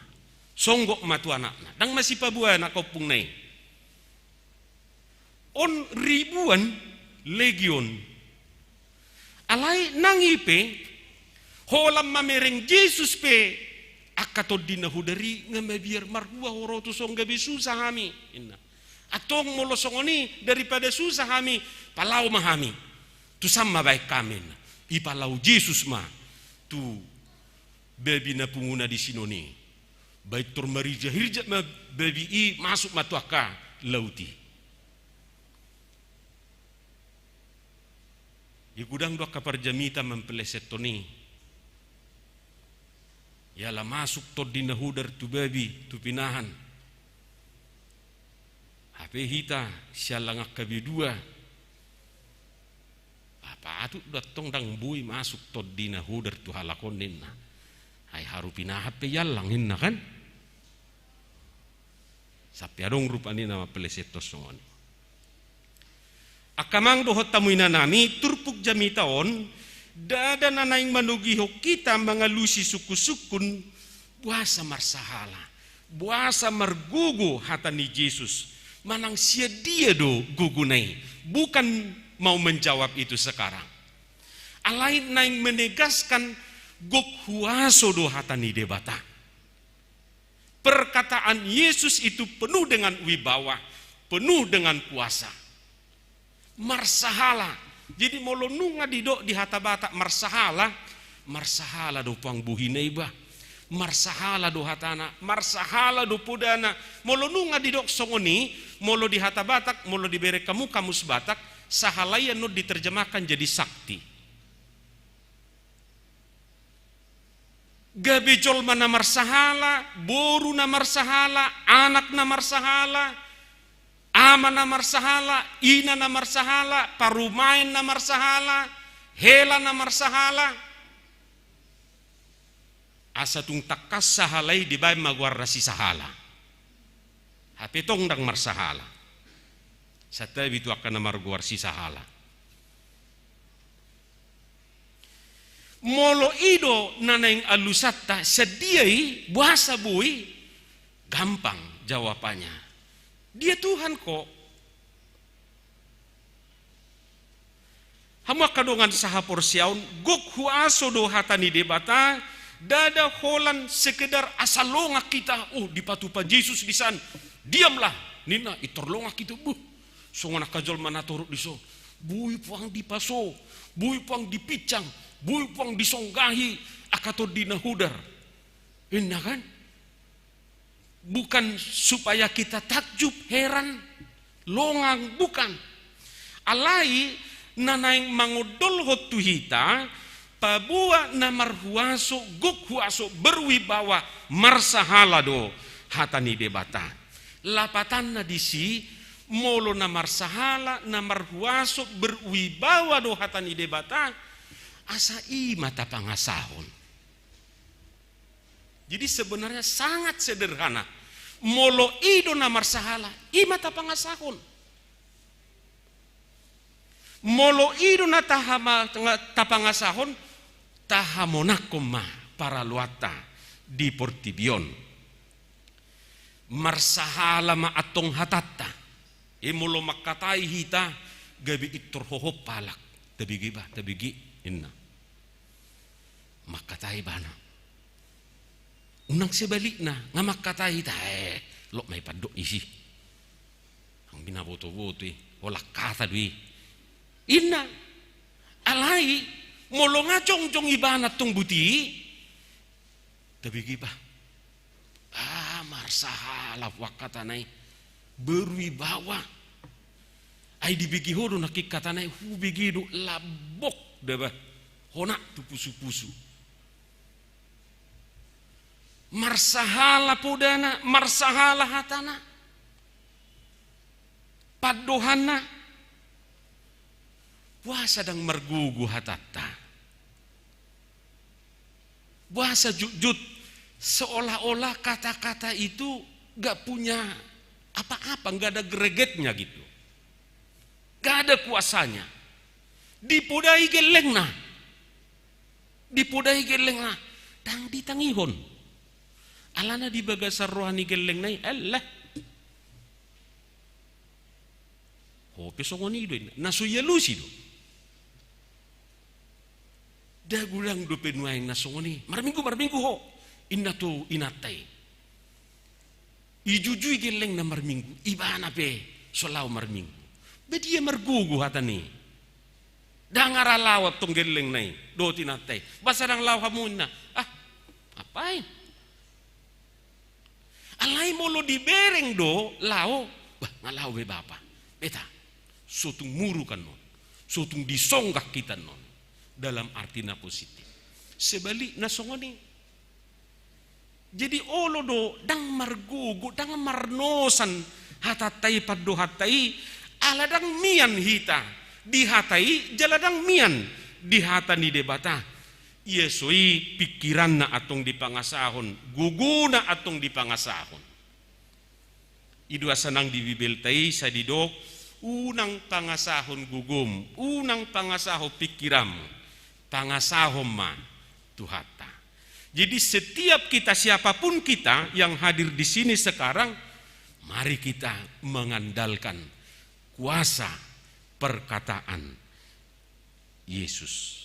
Songgop ma tu anakna. Ndang masipaboaan angka ompungna i. On ribuan legion. Alai nang i pe, holan mamereng Jesus pe, angka tondi na hodar i nga mabiar, "Marhua ho ro tu son, gabe susa hami," inna. "Antong molo songon i, daripada susa hami, palaho ma hami. Tu san ma baen hami," inna. Ipalaho Jesus ma tu babi na punguna di sinon i. Baen tor marirjak-irjak ma babi i masuk ma tu angka laut i. Di godang do angka parjamita mampeleseton i. Jala masuk tondi na hodar tu babi, tu pinahan. Hape hita siallang angka be dua. Patut do antong ndang boi masuk tondi na hodar tu halak on ninna. Ai haru pinahan pe iallang ninna kan. Sampe adong rupani na mampeleseton songon i. Angka amang dohot hamu inanami, turpuk jamita on, ndada na naeng manogihon hita mangalusi sungkun-sungkun, boasa marsahala, boasa margogo hata ni Jesus, manang sian dia do gogona i, bukan mau menjawab itu sekarang. Alai naeng menegaskan gok huaso do hata ni Debata. Perkataan Yesus itu penuh dengan wibawa, penuh dengan kuasa. Marsahala. Jadi molo nunga didok di hata Batak marsahala, marsahala do puang bohina iba. Marsahala do hatana, marsahala do podana. Molo nunga didok songon i, molo di hata Batak, molo dibereng hamu kamus Batak, sahala i annon diterjemahkan jadi sakti. Gabe jolma na marsahala, boru na marsahala, anak na marsahala, ama na marsahala, ina na marsahala, parumaen na marsahala, hela na marsahala. Asa tung tangkas sahala i dibaen ma goarna si sahala. Hape tong ndang marsahala. Santabi tu angka na margoar si sahala. Molo i do na naeng alusanta, sian dia i, boasa boi? Gampang jawabannya. Dia Tuhan kok. Hamu angka dongan sahaporseaon, gok huaso do hata ni Debata, ndada holan sekedar asa longak hita, oh, dipatupa Jesus di san, diamlah, ninna, i tor longak hita, buh, songon angka jolma na torop di son. Boi puang dipaso, boi puang dipinsang, boi puang disonggahi angka tondi na hodar. Inna kan? Bukan supaya kita takjub, heran, longang, bukan. Alai na naeng mangondolhon tu hita, paboa na marhuaso, gok huaso, berwibawa, marsahala do hata ni Debata. Lapatanna disi, molo na marsahala, na marhuaso, berwibawa do hata ni Debata, asa i ma tapangasahon. Jadi sebenarnya sangat sederhana. Molo i do na marsahala, i ma tapangasahon. Molo i do na taha-, tapangasahon, tahamonangkon ma paraloanta di portibi on. Marsahala ma antong hatanta. E, molo mangkatai hita, gabe intor hohop halak. Tabege ba, tabege, inna. Mangkatai ibana. Unang sebalikna, nga mangkatai hita, eh, lot ma i pandok ni si. Nang binaboto-boto i, holan hata do i. Inna, alai, molo nga jongjong ibana tong buti, tabege ba. Ah, marsahala puang hatana i. Berwibawa. Ai dibege ho do nangkin hatana i, hubege do lambok da ba. Hona tu pusu-pusu. Marsahala podana, marsahala hatana. Pandohanna, boasa ndang margogo hatanta? Boasa jotjot seolah-olah kata-kata itu gak punya apa-apa, gak ada gregetnya gitu. Gak ada kuasanya. Dipodai gellengna. Dipodai gellengna. Ndang ditangihon. Alana di bagasan roha ni gellengna i, Allah. Ho pe songon i do inna, na so ialusi do. Nda godang dope nuaeng na songon i, marminggu, marminggu ho, inna tu inanta i. Ijujui gellengna marminggu, ibana pe so laho marminggu. Ba dia margogo hatana i. Ndang ra laho antong gellengna i, dohot inanta i. Boasa ndang laho hamu inna. Ah, apain? Alai molo dibereng do laho, bah, nga laho be bapa. Beta, so tung muruk annon, so tung disonggak hita annon. Dalam arti na positif. Sebalikna songon i. Jadi olo do, ndang margogo, ndang marnosan hatanta i, pandohanta i, ala ndang mian hita di hata i, jala ndang mian di hata ni Debata. Ia so i pingkiranna antong dipangasahon, gogona antong dipangasahon. I do asa nang di Bibelta i sai didok, unang pangasahon gogom, unang pangasahon pingkiranmu, pangasahon ma Tuhanta. Jadi setiap kita, siapapun kita yang hadir di sini sekarang, mari kita mengandalkan kuasa perkataan Yesus.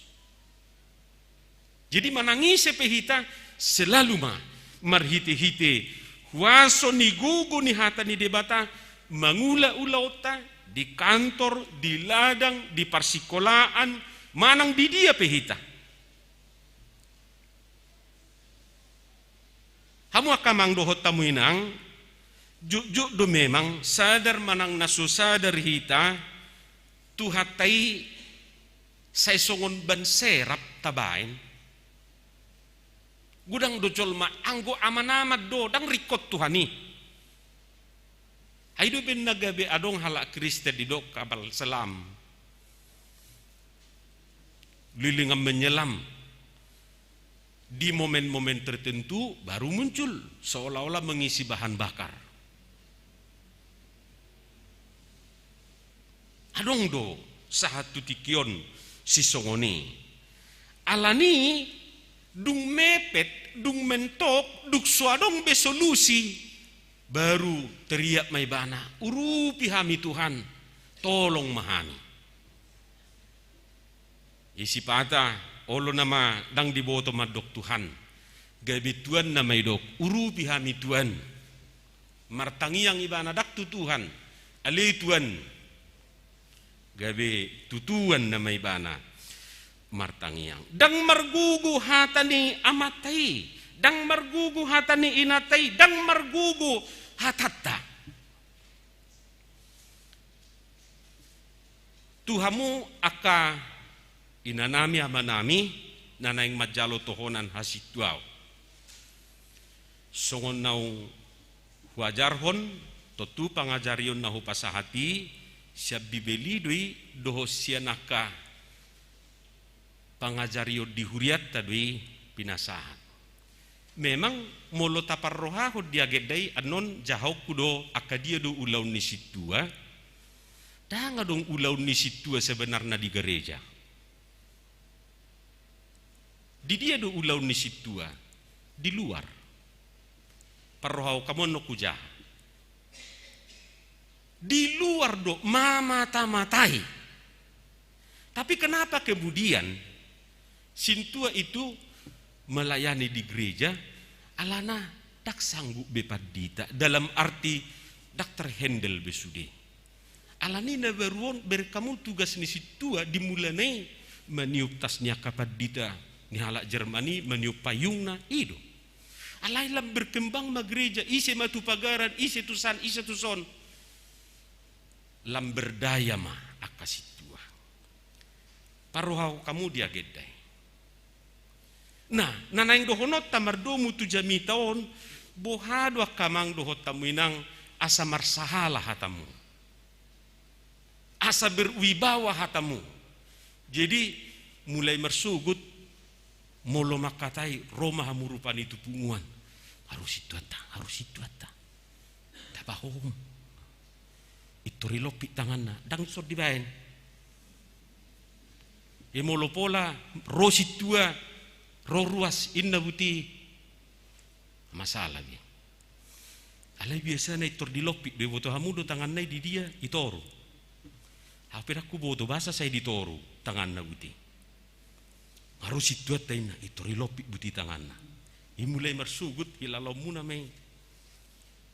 Jadi manang ise pe hita, selalu ma marhite-hite huaso ni gogo ni hata ni Debata, mangula ulaonta, di kantor, di ladang, di parsikolaan, manang di dia pe hita. Hamu angka amang dohot hamu inang, jotjot do memang sadar manang na so sadar hita, Tuhanta i sai songon ban serap tabaen. Godang do jolma anggo aman-aman do, ndang ringkot Tuhan i. Ai do umbahen na gabe adong halak Kristen didok kapal selam, lilitan menyelam. Di momen-momen tertentu baru muncul, seolah-olah mengisi bahan bakar. Adong do sahat tu tingki on sisongon i. Alani dung mepet, dung mentok, dung so adong be solusi, baru teriak ma ibana, "Urupi hami Tuhan, tolong ma hami." Isi pata, olo nama ndang diboto mandok Tuhan. Gabe tuanna ma idok, "Urupi hami Tuan." Martangiang ibana ndang tu Tuhan. "Ale Tuan, Gabe tutuan nama ibana martangiang. Ndang margogo hata ni amanta i, ndang margogo hata ni inanta i, ndang margogo hatanta. Tu hamu angka inanami, amanami, na naeng manjalo tohonan hasintuaon. Songon na huajarhon, tontu pangajarion na hupasahat i, sian Bibel i do i, dohot sian angka pangajarion di hurianta do i pinasahat. Memang molo taparrohahon di agenda i, annon jahaonku do angka dia do ulaon ni sintua, ndang adong ulaon ni sintua sebenarna di gareja. Di dia do ulaon ni sintua? Di luar. Parrohaon hamu annon hujaha. Di luar do mamata-matai. Tapi kenapa kemudian sintua itu melayani di gereja? Alana ndang sanggup be pandita, dalam arti ndang terhandle be sude. Alani na baru on, bereng hamu, tugas ni sintua di mulana i maniop tas ni angka pandita ni halak Jerman i, maniop payungna, i do. Alai lam berkembang ma gereja, ise ma tu pagaran, ise tu san, ise tu son. Lam berdaya ma angka sintua. Parrohahon hamu di agenda i. Nah, na naeng dohononta mardomu tu jamita on, boha do angka amang dohot hamu inang, asa marsahala hatamu, asa berwibawa hatamu. Jadi, mulai marsogot, molo mangkatai, ro ma hamu rupani tu punguan. Nga ro sintuanta, nga ro sintuanta. Tapahohom. Pintor ilompit tanganna, ndang tor dibaen. Ia molo pola ro sintua, ro ruas, inna buti, masalah be. Alai biasana pintor dilompit do, iboto hamu do tanganna i di dia, i toru. Au pe ndang huboto boasa sai di toru tanganna buti. Nga ro sintuanta inna, pintor ilompit buti tanganna. I mulai marsogot, hilalaonmuna ma i.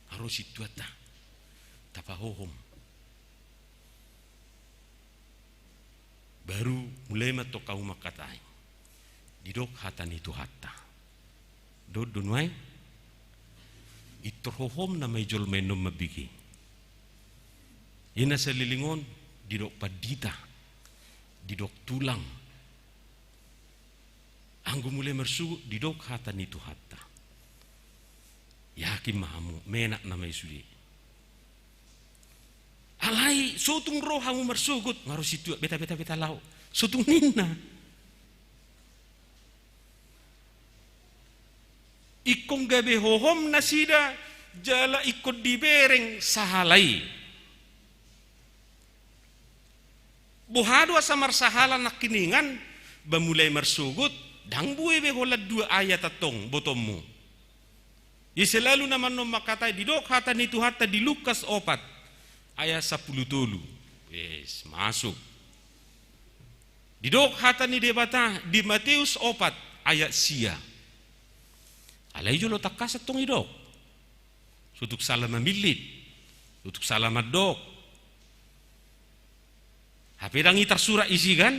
Nga ro sintuanta. Tapahohom. Baru mulai ma tong hamu mangkatai. Didok hata ni Tuhanta. Dohot do nuaeng. Pintor hohom nama i jolma i annon mambege. I na saleleng on, didok pandita, didok tulang. Anggo mulai marsogot, didok hata ni Tuhanta. Yakin ma hamu, menak nama i sude. Alai, so tung ro hamu marsogot, nga ro sintua, beta, beta, beta, laho. So tung ninna. Ingkon gabe hohom nasida, jala ingkon dibereng sahala i. Boha do asa marsahala nangkiningan, ba mulai marsogot, ndang bue be holan dua ayat antong botoonmu. Ia selalu nama annon mangkatai, didok hata ni Tuhanta di Lukas opat, ayat sampulu tolu. Wes, masuk. Didok hata ni Debata di Mateus opat, ayat sia. Alai jolo tangkas antong idok. So tung sala mamillit, so tung sala mandok. Hape ndang i tarsurat isi kan?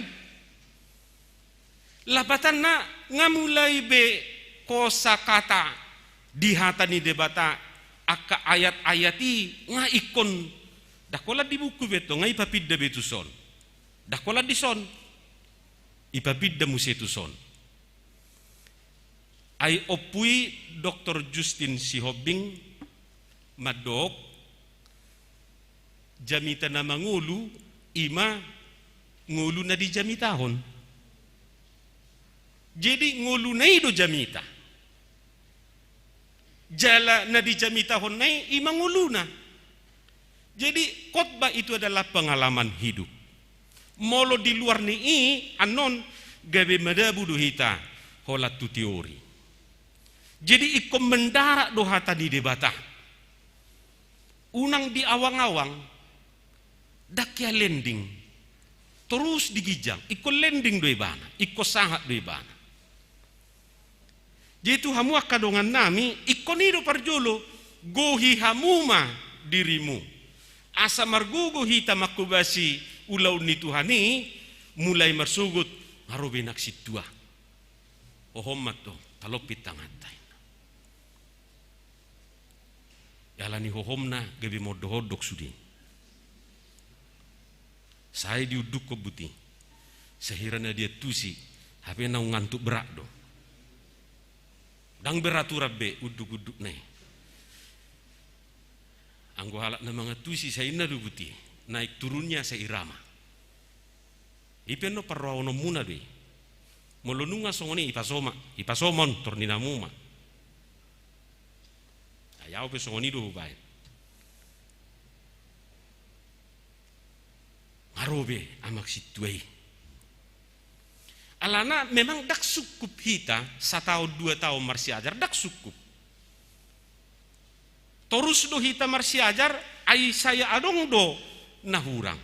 Lapatanna, nga mulai be kosa kata di hata ni Debata, angka ayat-ayat i nga ingkon, ndang holan di buku be antong, nga ipapinda be tu son. Ndang holan di son. Ipapinda muse tu son. Ai ompu i Doktor Justin Sihombing mandok, jamita na mangolu, i ma ngolu na dijamitahon. Jadi ngoluna i do jamita. Jala na dijamitahonna i, i ma ngoluna. Jadi, khotbah itu adalah pengalaman hidup. Molo di luar ni i, annon gabe madabu do hita holan tu teori. Jadi, ingkon mendarat do hata ni Debata. Unang di awang-awang, ndang hea landing. Torus di ginjang, ingkon landing do ibana, ingkon sahat do ibana. Jadi tu hamu angka dongannami, ingkon i do parjolo, gohi hamu ma dirimu. Asa margogo hita manghobasi Ulaon ni Tuhan i mulai marsogot, nga ro be anak sintua. Hohom ma antong, talompit tanganta. Ala ni hohomna gabe mondok-ondok sude. Sai diundukhon buti. Sahira na diantusi, hape naung ngantuk berat do. Ndang beraturan be unduk-undukna i. Anggo halak na mangantusi sai inna do buti, naik turunnya seirama. I pe annon parrohaononmuna do i. Molo nunga songon i, ipaso ma, ipaso ma on, tor ninna hamu ma. Ai ahu pe songon i do hubaen. Nga ro be anak sintua i. Alana memang ndang sungkup hita sataon dua taon marsiajar, ndang sungkup. Torus do hita marsiajar, ai sai adong do na hurang.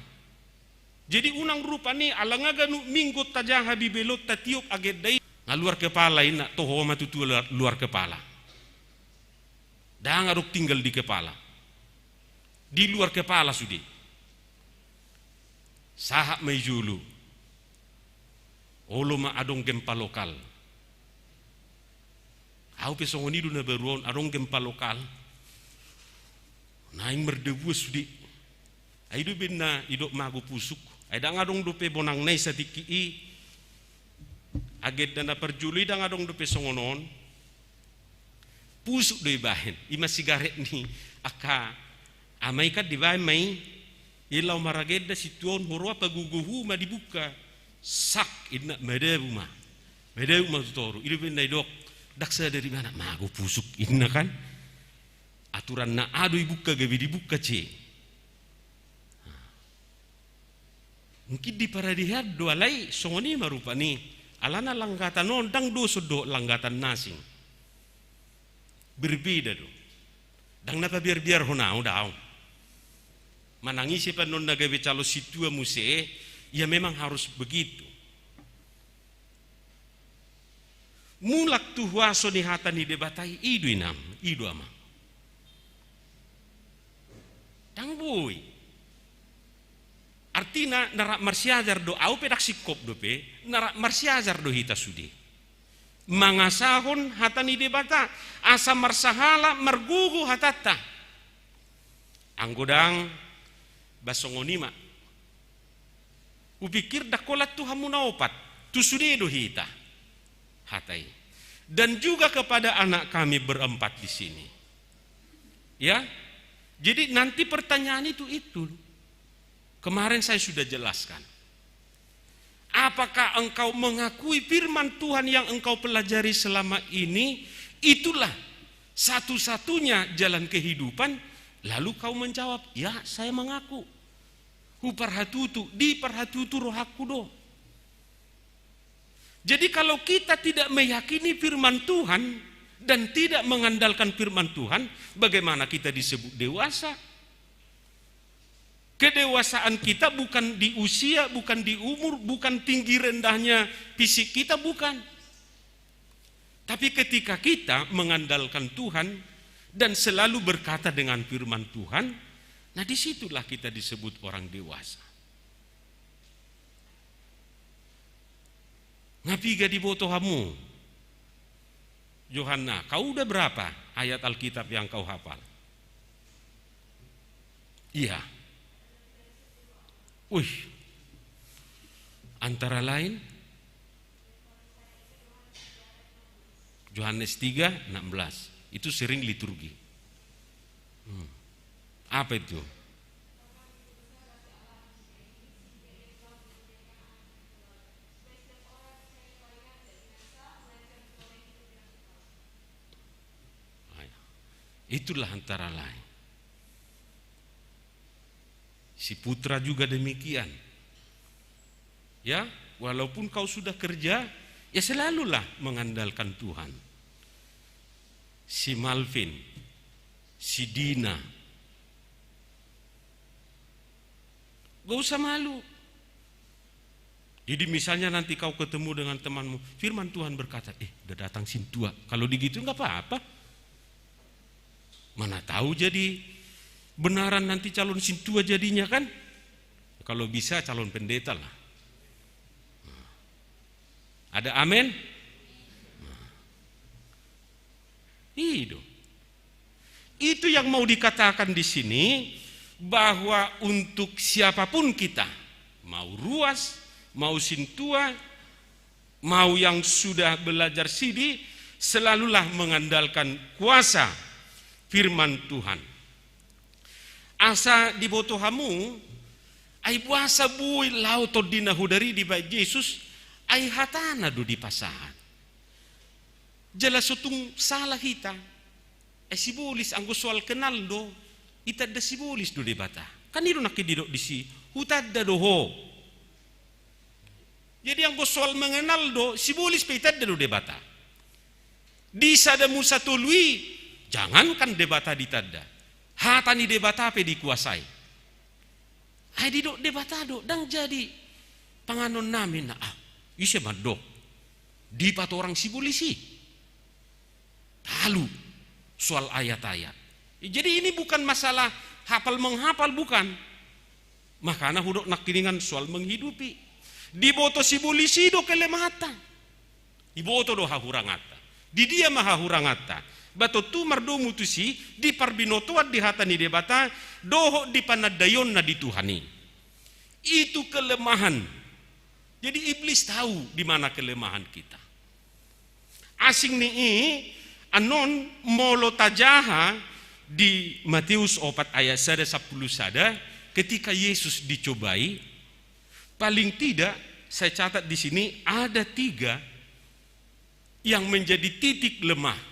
Jadi unang rupani ala nga ganup minggu tajaha bibelon tatiop agenda i, nga luar kepala inna, toho ma tutu luar, luar kepala. Ndang adong tinggal di kepala. Di luar kepala sude. Sahat ma i jolo. Olo ma adong gempa lokal. Ahu pe songon i do na baru on, adong gempa lokal. Naeng mardabuan sude. Ai do umbahen na didok mago pusuk. Ai ndang adong dope bonangna i satingki i. Agenda na parjolo i ndang adong dope songon on. Pusuk do ibaen, i ma sigaret ni angka ama i kan dibaen ma i, i laho maragenda sintua on, huroha pagogohu ma dibuka. Sak, inna, madabu ma. Madabu ma tu toru, i do umbahen na didok, ndang sadar ibana, mago pusuk, inna kan. Aturan na adong dibuka gabe dibuka ce. Mungkin diparadean do alai songon i ma rupani. Alana langgatan on ndang dohot dohot langgatan na asing. Berbeda do. Ndang na pabiar-biarhon ahu, daong. Manang ise pe annon na gabe calon sintua muse, ya memang harus begitu. Mulak tu huaso ni hata ni Debata i, i do inang, i do amang. Ndang boi. Artina na rap marsiajar do, ahu pe ndang singkop dope, na rap marsiajar do hita sude. Mangasahon hata ni Debata, asa marsahala margogo hatanta. Anggo ndang, ba songon i ma. Hupikir ndang holan tu hamu na opat, tu sude do hita. Hata i. Dan juga kepada anak kami berempat di sini. Ya. Jadi nanti pertanyaan itu, itu. Kemarin saya sudah jelaskan. Apakah engkau mengakui firman Tuhan yang engkau pelajari selama ini? Itulah satu-satunya jalan kehidupan. Lalu kau menjawab, "Ya, saya mengaku." Huparhatutu, diparhatutu rohangku do. Jadi, kalau kita tidak meyakini firman Tuhan dan tidak mengandalkan firman Tuhan, bagaimana kita disebut dewasa? Kedewasaan kita bukan di usia, bukan di umur, bukan tinggi rendahnya fisik kita, bukan. Tapi ketika kita mengandalkan Tuhan dan selalu berkata dengan firman Tuhan, nah, disitulah kita disebut orang dewasa. Nga piga diboto hamu? Johanna, kau udah berapa ayat Alkitab yang kau hafal? Iya. Wih. Antara lain Johannes tiga enam belas. Itu sering liturgi. Hmm. Apa itu? Itulah antara lain. Si putra juga demikian. Ya, walaupun kau sudah kerja, ya selalulah mengandalkan Tuhan. Si Malvin, si Dina, gak usah malu. Jadi misalnya nanti kau ketemu dengan temanmu, firman Tuhan berkata, "Eh, udah datang sintua." Kalau digitu nggak apa-apa. Mana tahu jadi benaran nanti calon sintua jadinya kan? Ya, Kalau bisa calon pendeta lah. Ada amin? I do. Itu yang mau dikatakan di sini, bahwa untuk siapapun kita, mau ruas, mau sintua, mau yang sudah belajar sidi, selalulah mengandalkan kuasa firman Tuhan. Asa diboto hamu, ai boasa boi laho Tondi na Hodar i dibaen Jesus, ai hatana do dipasahat. Jala so tung sala hita. Ai sibolis anggo soal kenal do, itanda sibolis do Debata. Kan i do nangkin didok disi, hutanda do ho. Jadi anggo soal mengenal do, sibolis pe itanda do Debata. Di sada Musa tolu i, jangankan Debata ditanda, hata ni Debata pe dikuasai. Ai didok Debata do, ndang jadi panganon nami na, ah, ise mandok dipatorang sibolis i. Talu soal ayat-ayat. Jadi ini bukan masalah hafal menghafal, bukan. Makana hudok nangkiningan soal menghidupi. Diboto sibolis i do kelemahanta. Diboto do hahuranganta. Di dia ma hahuranganta? Ba tontu mardomu tusi di parbinotoan di hata ni Debata, dohot di panandaionna di Tuhan i. Itu kelemahan. Jadi iblis tahu di mana kelemahan kita. Asing ni i, annon molo tajaha di Matius opat ayat sada sampulu sada, ketika Yesus dicobai, paling tidak saya catat di sini ada tiga yang menjadi titik lemah.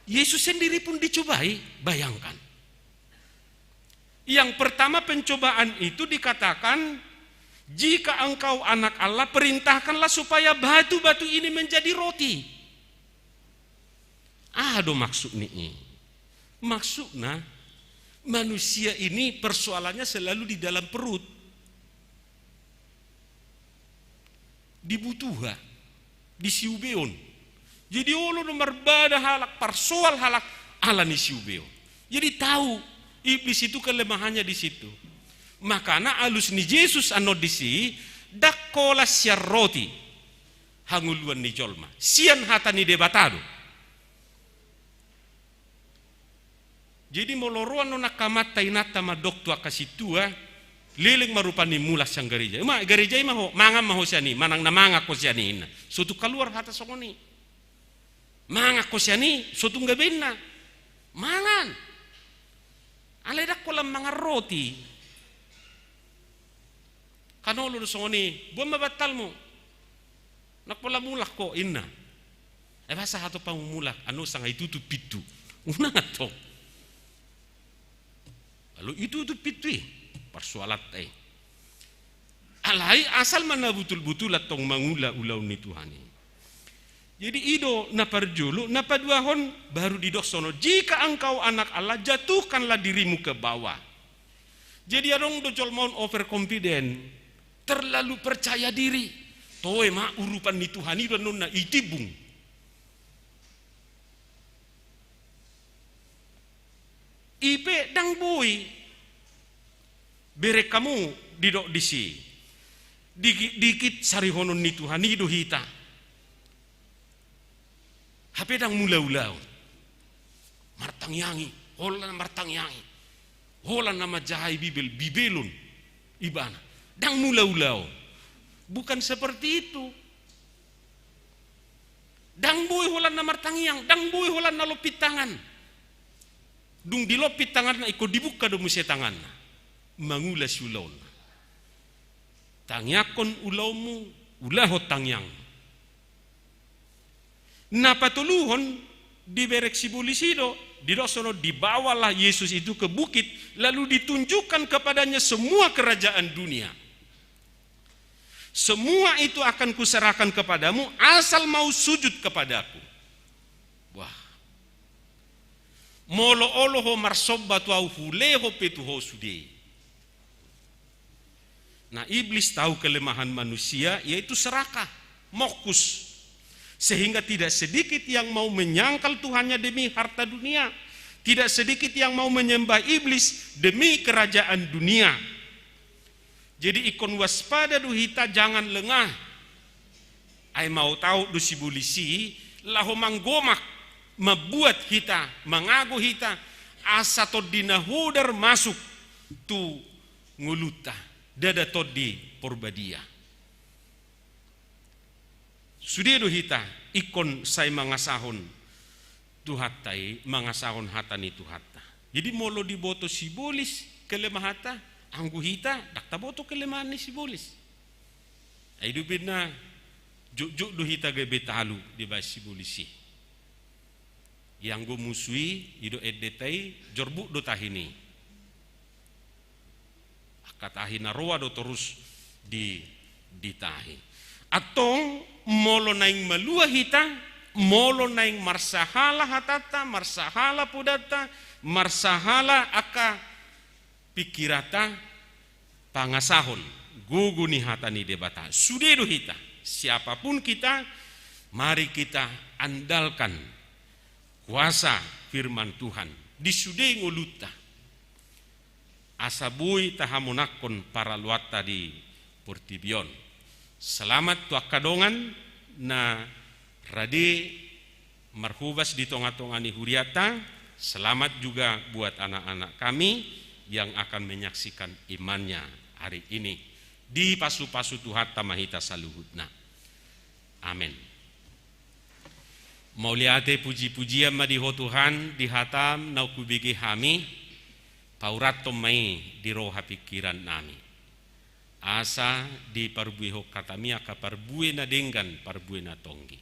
Yesus sendiri pun dicobai, bayangkan. Yang pertama pencobaan itu dikatakan, "Jika engkau anak Allah, perintahkanlah supaya batu-batu ini menjadi roti." Aha do maksud ni i? Maksudna, manusia ini persoalannya selalu di dalam perut. Dibutuha, disiubeon. Jadi olo do marbada halak, parsoal halak, ala ni siubeon. Jadi tahu iblis itu kelemahannya di situ. Makana alus ni Jesus annon disi, ndang holan sian roti hangoluan ni jolma, sian hata ni Debata do. Jadi molo ro annon angka amanta inanta mandok tu angka sintua, leleng ma rupani mulak sian gareja. Ima, gareja i ma ho, mangan ma ho sian i, manang na mangan ho sian i, inna. So tung kaluar hata songon i. Mangan ho sian i, so tung gabe inna. Mangan. Alai ndang holan mangan roti. Kan olo do songon i, boan ma bantalmu. Ndang pola mulak ho, inna. Ai boasa hatop hamu mulak, annon sanga itutup pintu. Unang antong. Lalu itutup pintu i, parsoalanta i. Alai asal ma na butul-butul antong mangula ulaon ni Tuhan i. Jadi i do na parjolo, na paduahon baru didok sonon, "Jika engkau anak Allah, jatuhkanlah dirimu ke bawah." Jadi adong do jolma on overconfident, terlalu percaya diri. Toe ma urupan ni Tuhan i do annon na itimbung. I pe ndang boi, bereng hamu, didok disi. Dikit-dikit sarihonon ni Tuhan i do hita. Hape ndang mulaulaon. Martangiangi, holan na martangiangi. Holan na manjahai Bibel, Bibelon ibana. Ndang mulaulaon. Bukan seperti itu. Ndang boi holan na martangiang, ndang boi holan na lompit tangan. Dung dilompit tanganna, ingkon dibuka do muse tanganna. Mangula siulaonna. Tangiangkon ulaonmu, ulahon tangiangmu. Na patoluhon, dibereng sibolis i do, didok sonon, "Dibawalah Yesus itu ke bukit, lalu ditunjukkan kepadanya semua kerajaan dunia. Semua itu akan kuserahkan kepadamu, asal mau sujud kepadaku." Wah. Molo olo ho marsomba tu ahu, hulehon pe tu ho sude. Nah, iblis tahu kelemahan manusia, yaitu serakah, mokkus. Sehingga tidak sedikit yang mau menyangkal Tuhannya demi harta dunia. Tidak sedikit yang mau menyembah iblis demi kerajaan dunia. Jadi ingkon waspada do hita, jangan lengah. Ai maotaot do sibolis i laho manggomak, mambuat hita, mangago hita, asa Tondi na hodar masuk tu ngolunta, ndada Tondi Porbadia. Sude do hita ingkon sai mangasahon Tuhanta i, mangasahon hata ni Tuhanta. Jadi molo diboto sibolis kelemahanta, anggo hita ndang taboto kelemahan ni sibolis. Ai do umbahen na jotjot do hita gabe talu dibahen sibolis i. Ianggo musu i, i do endenta i, jorbut do tahi ni i. Angka tahi na roa do torus di, ditahi. Antong molo naeng malua hita, molo naeng marsahala hatanta, marsahala podanta, marsahala angka pingkiranta, pangasahon gogo ni hata ni Debata. Sude do hita, siapapun kita, mari kita andalkan kuasa firman Tuhan di sude ngolunta, asa boi tahamonangkon paraloanta di portibi on. Selamat tu angka dongan na rade marhobas di tongatonga ni hurianta. Selamat juga buat anak-anak kami yang akan menyaksikan imannya hari ini. Dipasupasu Tuhanta ma hita saluhutna. Amen. Mauliate, pujipujian ma di Ho Tuhan, di hataM naung hubege hami, pauranghon ma i di roha pingkiran nami. Asa diparbuehon hataMi angka parbue na denggan, parbue na tonggi.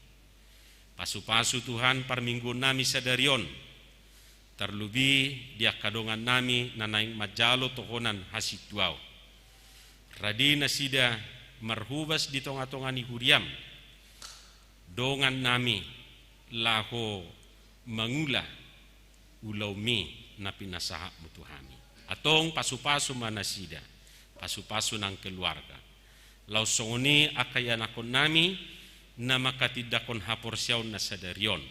Pasupasu Tuhan parmingguon nami sadari on, tarlobi di angka dongan nami na naeng manjalo tohonan hasintuaon. Rade nasida marhobas di tongatonga ni huriaM, dongan nami, laho mangula ulaonMi na pinasahatMu tu hami. Antong pasupasu ma nasida, pasupasu nang keluarga. Laos songon i angka ianakhon nami na mangkatindangkon haporseaonna sadari on.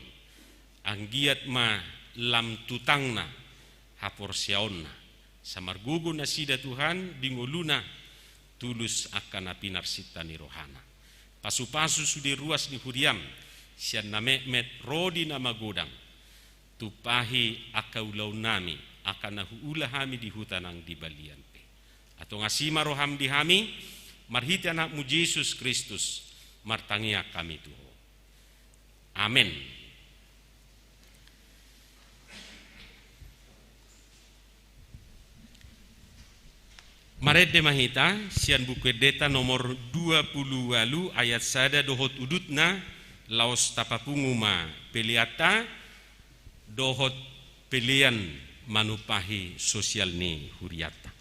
Anggiat ma lam tutangna haporseaonna, asa margogo nasida Tuhan di ngoluna, tulus angka na pinarsinta ni rohana. Pasupasu sude ruas ni huriaM, sian na metmet ro di na magodang. Tumpahi angka ulaon nami, angka na huula hami di huta nang di balian pe. Antong asi ma rohaM di hami, marhite AnakMu Jesus Kristus, martangiang hami tu Ho. Amen. Marende ma hita sian Buku Endenta nomor dua pulu ualu ayat sada dohot udutna, laos tapapungu ma peleanta dohot pelean manumpahi sosial ni hurianta.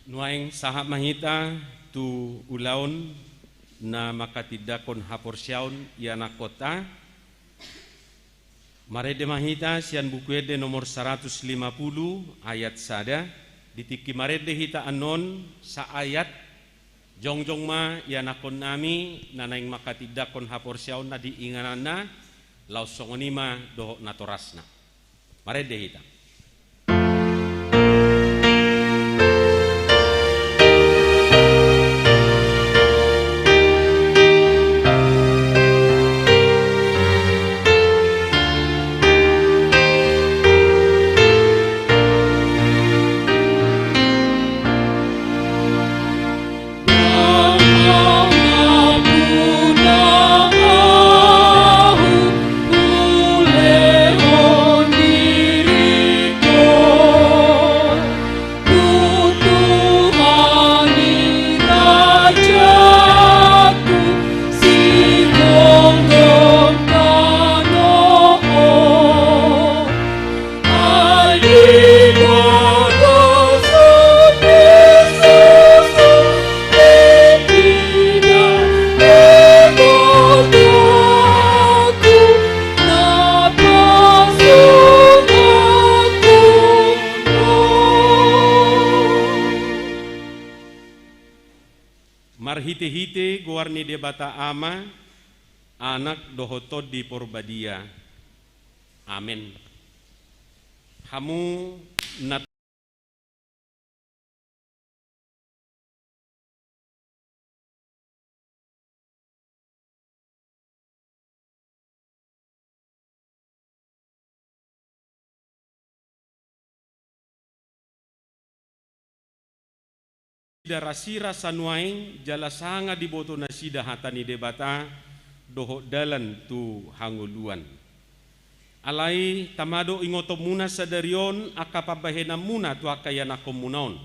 Nuaeng sahat ma hita tu ulaon na manghatindanghon haporseaon ianakhonta. Marende ma hita sian Buku Ende nomor saratus lima pulu ayat sada. Di tingki marende hita annon saayat, jongjong ma ianakhonnami na naeng manghatindanghon haporseaonna di ingananna, laos songon i ma dohot natorasna. Marende hita. Marhitehite goar ni Debata Ama, Anak dohot Tondi Porbadia. Amen. Hamu na Sida rasirasa nuaeng jala sanga diboto nasida hata ni Debata dohot dalan tu hangoluan. Alai tama do ingotonmuna sadari on angka pambahenanmuna tu angka ianakhonmuna on.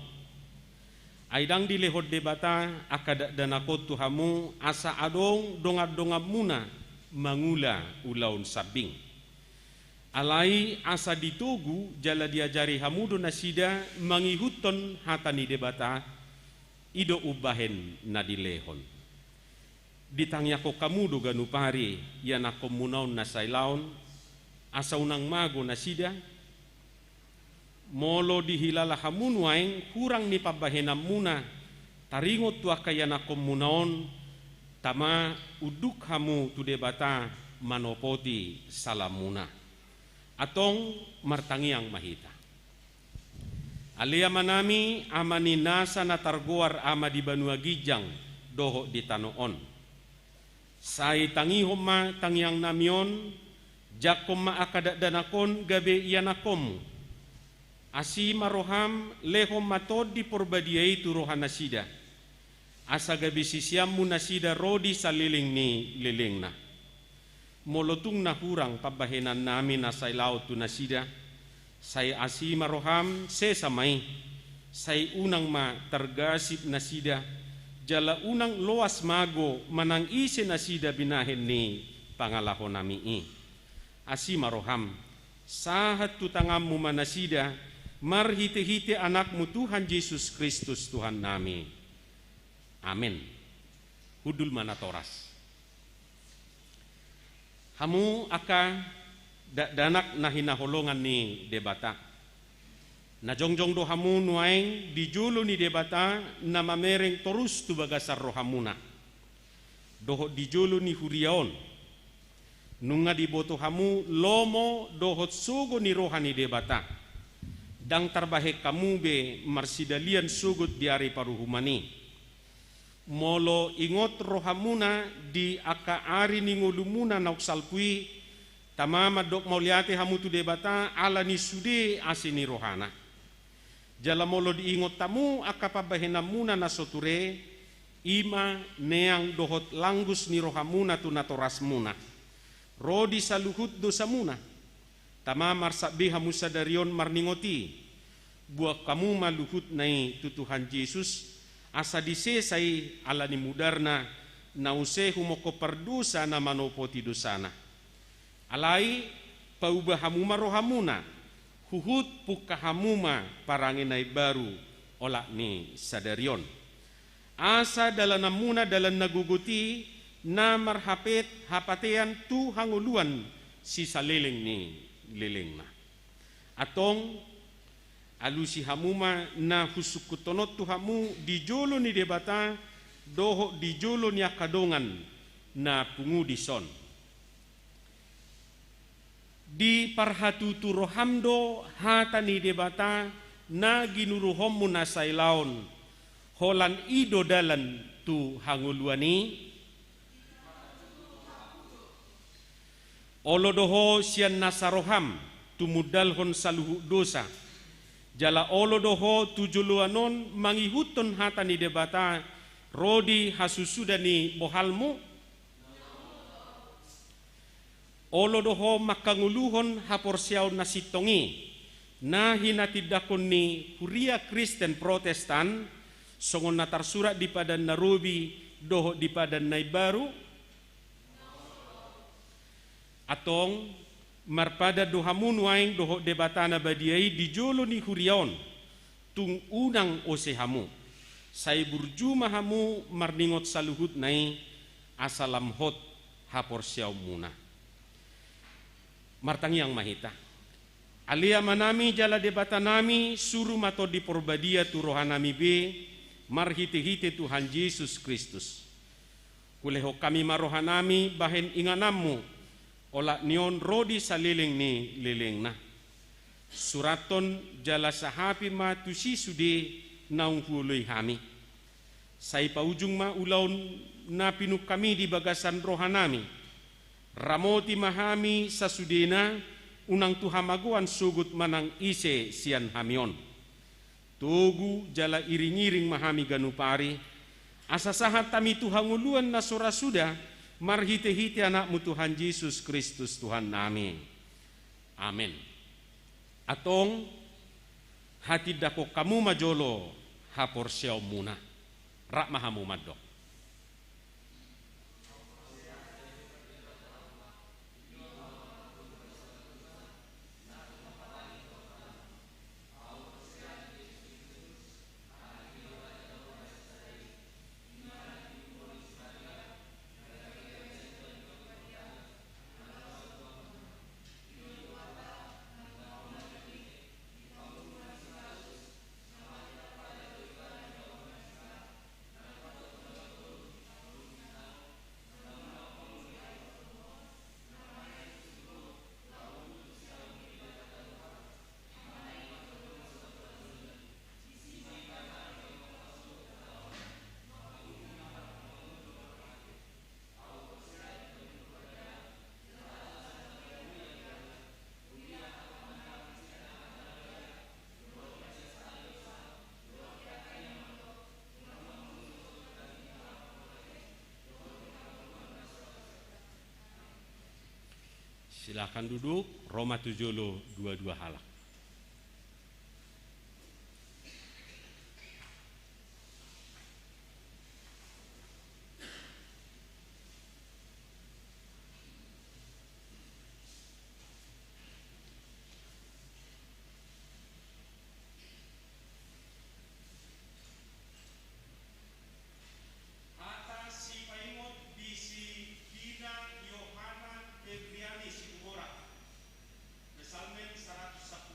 Ai ndang dilehon Debata angka dakdanak on tu hamu asa adong dongandonganmuna mangula ulaon sambing. Alai asa ditogu jala diajari hamu do nasida mangihuthon hata ni Debata, i do umbahen na dilehon. Ditangiangkon hamu do ganup ari ianakhonmuna on na sailaon, asa unang mago nasida. Molo dihilala hamu nuaeng hurang ni pambahenanmuna taringot tu angka ianakhonmuna on, tama unduk hamu tu Debata manopoti salamuna. Antong martangiang ma hita. Ale Amanami, Ama ni nasa na targoar Ama di banua ginjang dohot di tano on. Sai tangihon ma tangiangnami on, jangkon ma angka dakdanak on gabe ianakhonmu. Asi ma roham, lehon ma Tondi Porbadia i tu roha nasida. Asa gabe siseanmu nasida ro di saleleng ni lelengna. Molo tung na hurang pambahenannami na sailaon tu nasida, sai asi ma roham, sesa ma i, sai unang ma targasip nasida, jala unang loas mago manang ise nasida binahen ni pangalahonami i. Asi ma roham, sahat tu tanganmu ma nasida, marhitehite Anakmu Tuhan Jesus Kristus Tuhannami. Amen. Hundul ma natoras. Hamu angka dakdanak na hinaholongan ni Debata. Na jongjong do hamu nuaeng di jolo ni Debata na mamereng torus tu bagasan rohamuna. Dohot di jolo ni huria on. Nunga diboto hamu lomo dohot sogo ni roha ni Debata. Ndang tarbahen hamu be marsidalian sogot di ari paruhuman i. Molo ingot rohamuna di angka ari ni ngolumuna naung salpu i, tama mandok mauliate hamu tu Debata ala ni sude asi ni rohana. Jala molo diingot hamu angka pambahenanmuna na so ture, i ma neang dohot langgus ni rohamuna tu natorasmuna. Ro di saluhut dosamuna. Tama marsap be hamu sadari on marningot i. Buang hamu ma luhutna i tu Tuhan Jesus, asa disesa i ala ni mudarna, na use humongkop pardosa na manopoti dosana. Alai, pauba hamu ma rohamuna, huhut pungka hamu ma parange na imbaru, olat ni sadari on. Asa dalananmuna dalan na gogot i, na marhapet hapatean tu hangoluan sisaleleng ni lelengna. Antong, alusi hamu ma na husungkunhon on tu hamu di jolo ni Debata dohot di jolo ni angka dongan na pungu dison. Diparhatutu roham do hata ni Debata na ginuruhonmu na sailaon, holan i do dalan tu hangoluan i? Olo do ho sian nasa roham tumundalhon saluhut dosa, jala olo do ho tu joloan on mangihuthon hata ni Debata ro di hasusuda ni bohalmu? Olo do ho manghangoluhon haporseaon na sintong i, na hinatindangkon ni Huria Kristen Protestan, songon na tarsurat di Padan na Robi dohot di Padan na Imbaru? Antong, marpadan do hamu nuaeng dohot Debata na badia i di jolo ni huria on, tung unang ose hamu. Sai burju ma hamu marningot saluhutna i, asa lam hot haporseaonmuna. Martangiang ma hita. Ale Amanami jala Debatanami, suru ma Tondi Porbadia tu rohanami be, marhitehite Tuhan Jesus Kristus. Hulehon hami ma rohanami bahen ingananmu, olat ni on ro di saleleng ni lelengna. Surathon jala sahapi ma tusi sude naung huoloi hami. Sai paujung ma ulaon na pinungkam i di bagasan rohanami. Ramoti ma hami sasudena, unang tu hamagoan sogot manang ise sian hami on. Togu jala iring-iring ma hami ganup ari, asa sahat hami tu hangoluan na so ra suda, marhite-hite Anakmu Tuhan Jesus Kristus Tuhannami. Amen. Antong, hatindangkon hamu ma jolo haporseaonmuna. Rap ma hamu mandok. Silakan duduk, ro ma tu jolo dua-dua halak. Hata sipaingot di si Gina Yohana Febriani Situmorang. Psalmen seratus.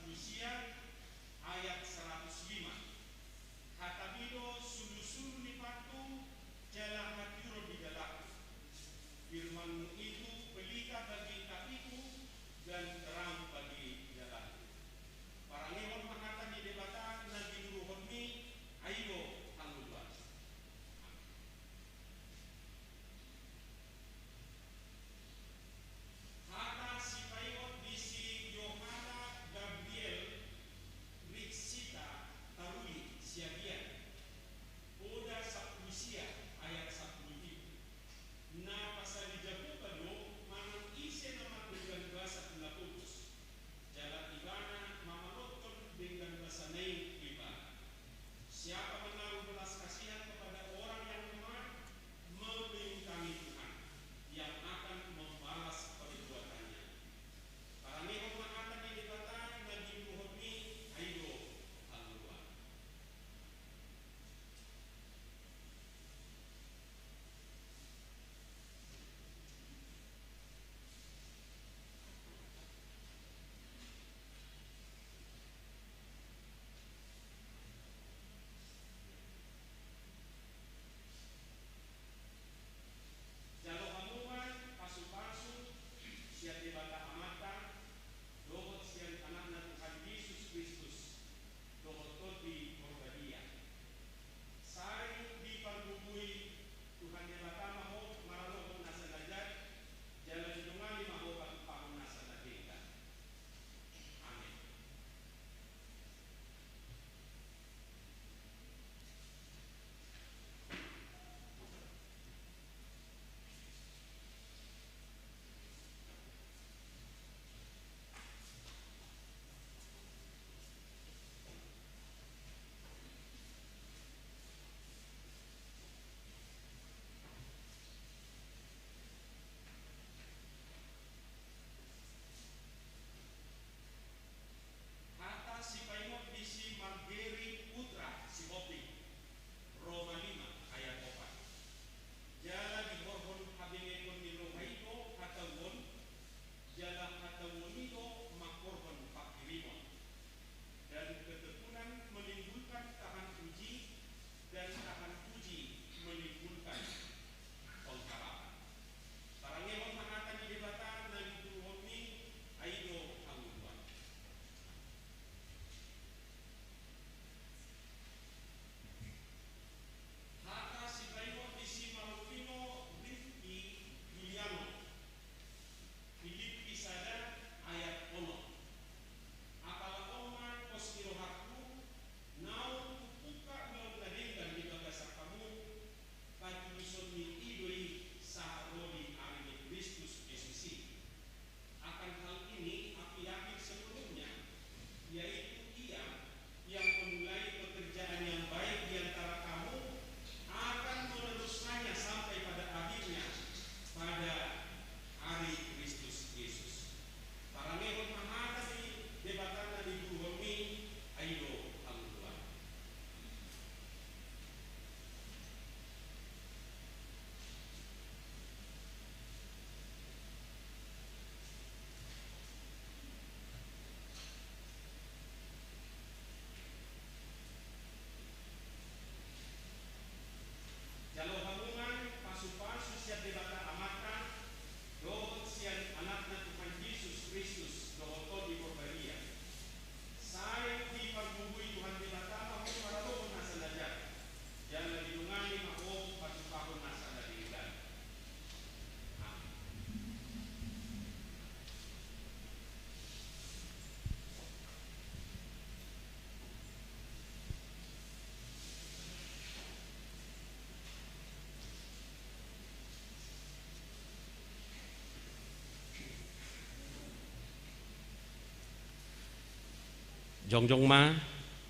Jongjong ma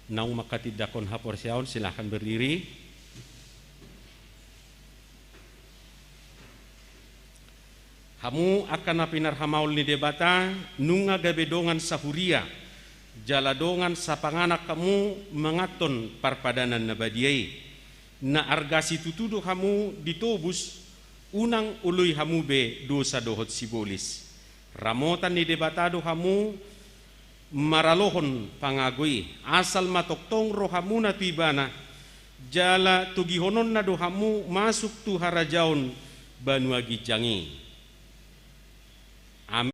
naung manghatindanghon haporseaon, silahkan berdiri. Hamu angka na pinarhamaol ni Debata, nunga gabe dongan sahuria jala dongan sapanganan hamu manganhon parpadanan na badia i. Na arga situtu do hamu ditobus, unang oloi hamu be dosa dohot sibolis. Ramotan ni Debata do hamu maralohon pangago i, asal ma tongtong rohamuna tu Ibana, jala togihononna do hamu masuk tu harajaon banua ginjang i. Amin.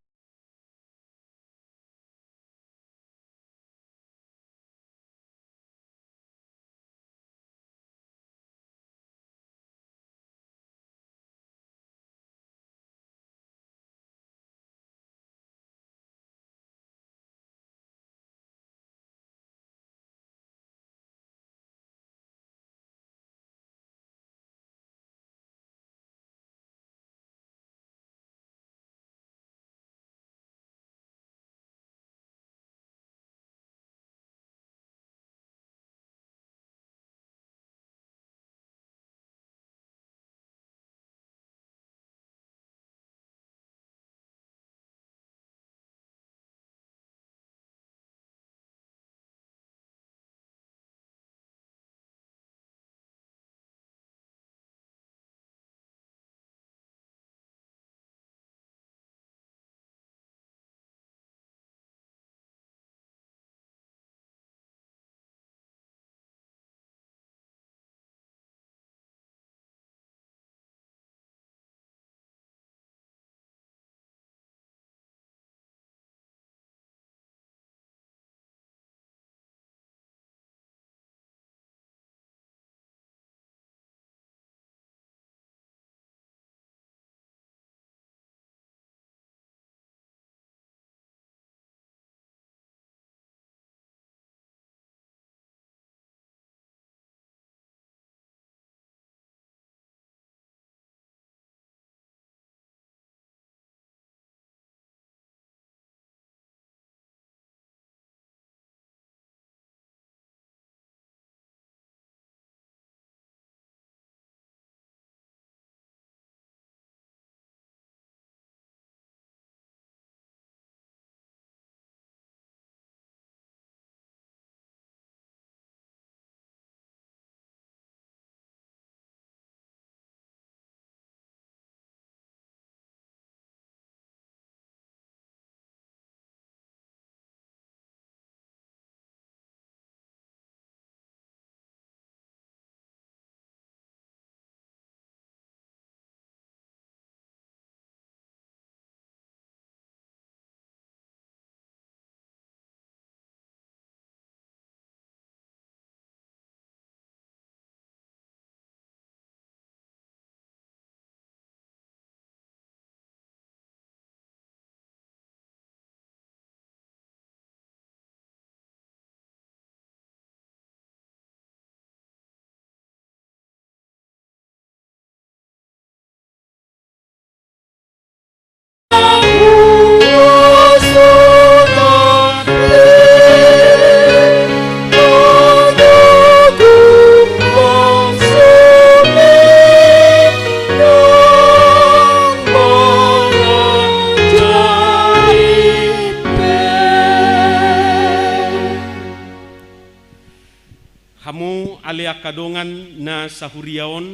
Hamu ale angka dongan na sahuria on,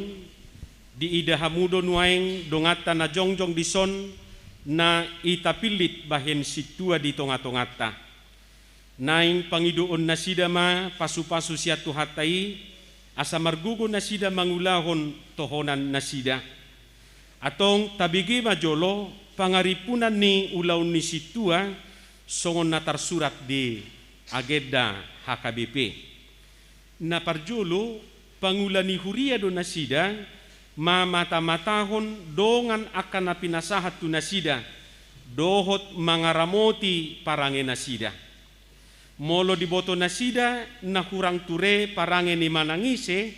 diida hamu do nuaeng donganta na jongjong dison, na i tapillit bahen sintua di tongatonganta. Naeng pangidoon nasida ma pasupasu sian Tuhanta i, asa margogo nasida mangulahon tohonan nasida. Antong tabege ma jolo pangarimpunan ni ulaon ni sintua, songon na tarsurat di agenda H K B P. Na parjolo, pangula ni huria do nasida, mamatamatahon dongan angka na pinasahat tu nasida, dohot mangaramoti parange nasida. Molo diboto nasida na hurang ture parange ni manang ise,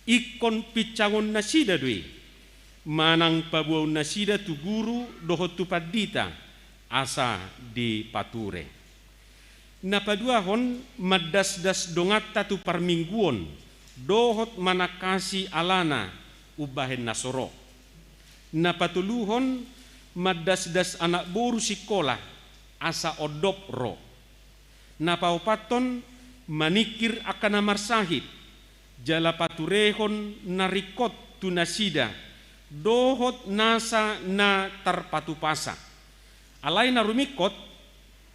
ingkon pincangon nasida do i, manang paboaon nasida tu guru dohot tu pandita, asa dipature. Na paduahon, mandasdas donganta tu parmingguon dohot manangkasi alana umbahen na so ro. Na patoluhon, mandasdas anak boru sikola asa ondop ro. Na paopathon, maningkir angka na marsahit jala paturehon na ringkot tu nasida dohot nasa na tarpatupasa. Alai na rumingkot,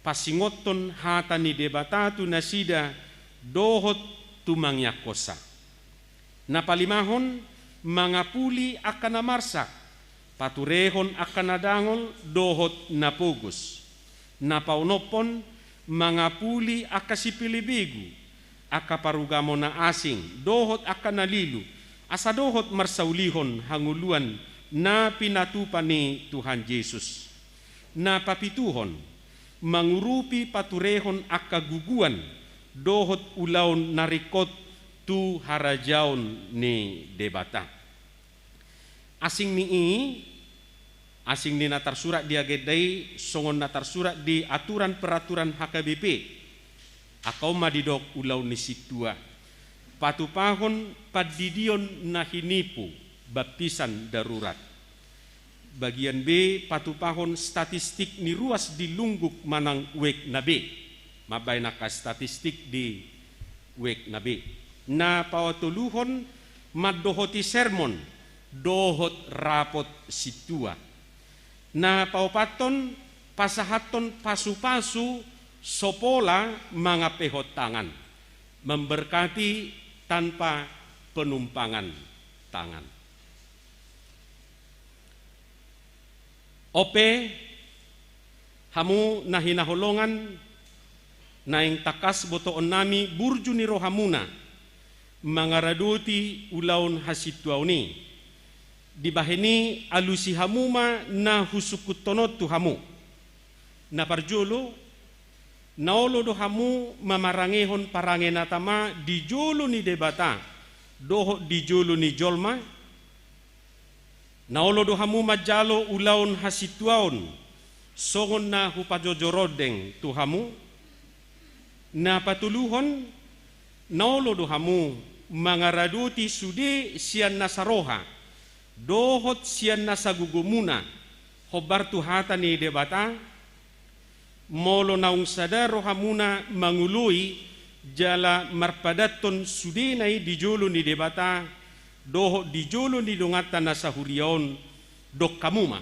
pasingothon hata ni Debata tu nasida dohot tu mangiangkonsa. Na palimahon, mangapuli angka na marsak, paturehon angka na dangol dohot na pogos. Na paonomhon, mangapuli angka sipelebegu, angka parugamo na asing dohot angka na lilu, asa dohot marsaulihon hangoluan na pinatupa ni Tuhan Jesus. Na papituhon, mangurupi paturehon angka guguan dohot ulaon na ringkot tu harajaon ni Debata. Asing ni i, asing ni na tarsurat di agenda i, songon na tarsurat di aturan peraturan H K B P, angka on ma didok ulaon ni sintua. Patupahon pandidion na hinimpu, baptisan darurat. Bagian B, patupahon statistik ni ruas di Lungguk manang Wijk na B. Mambahen angka statistik di Wijk na B. Na patoluhon, mandohoti sermon dohot rapot sintua. Na paopathon, pasahathon pasupasu so pola mangampehon tangan, memberkati tanpa penumpangan tangan. On pe, hamu na hinaholongan, naeng tangkas botoonnami burju ni rohamuna mangaradoti ulaon hasintuaon i. Dibahen i, alusi hamu ma na husungkunhon on tu hamu. Na parjolo, na olo do hamu mamarangehon parange na tama di jolo ni Debata dohot di jolo ni jolma? Na olo do hamu manjalo ulaon hasintuaon songon na hupajojo rondeng tu hamu? Na patoluhon, na olo do hamu mangaradoti sude sian nasa roha dohot sian nasa gogomuna hombar tu hata ni Debata? Molo naung sada rohamuna mangoloi jala marpadathon sudena i di jolo ni Debata dohot di jolo ni donganta na sahuria on, dok hamu ma: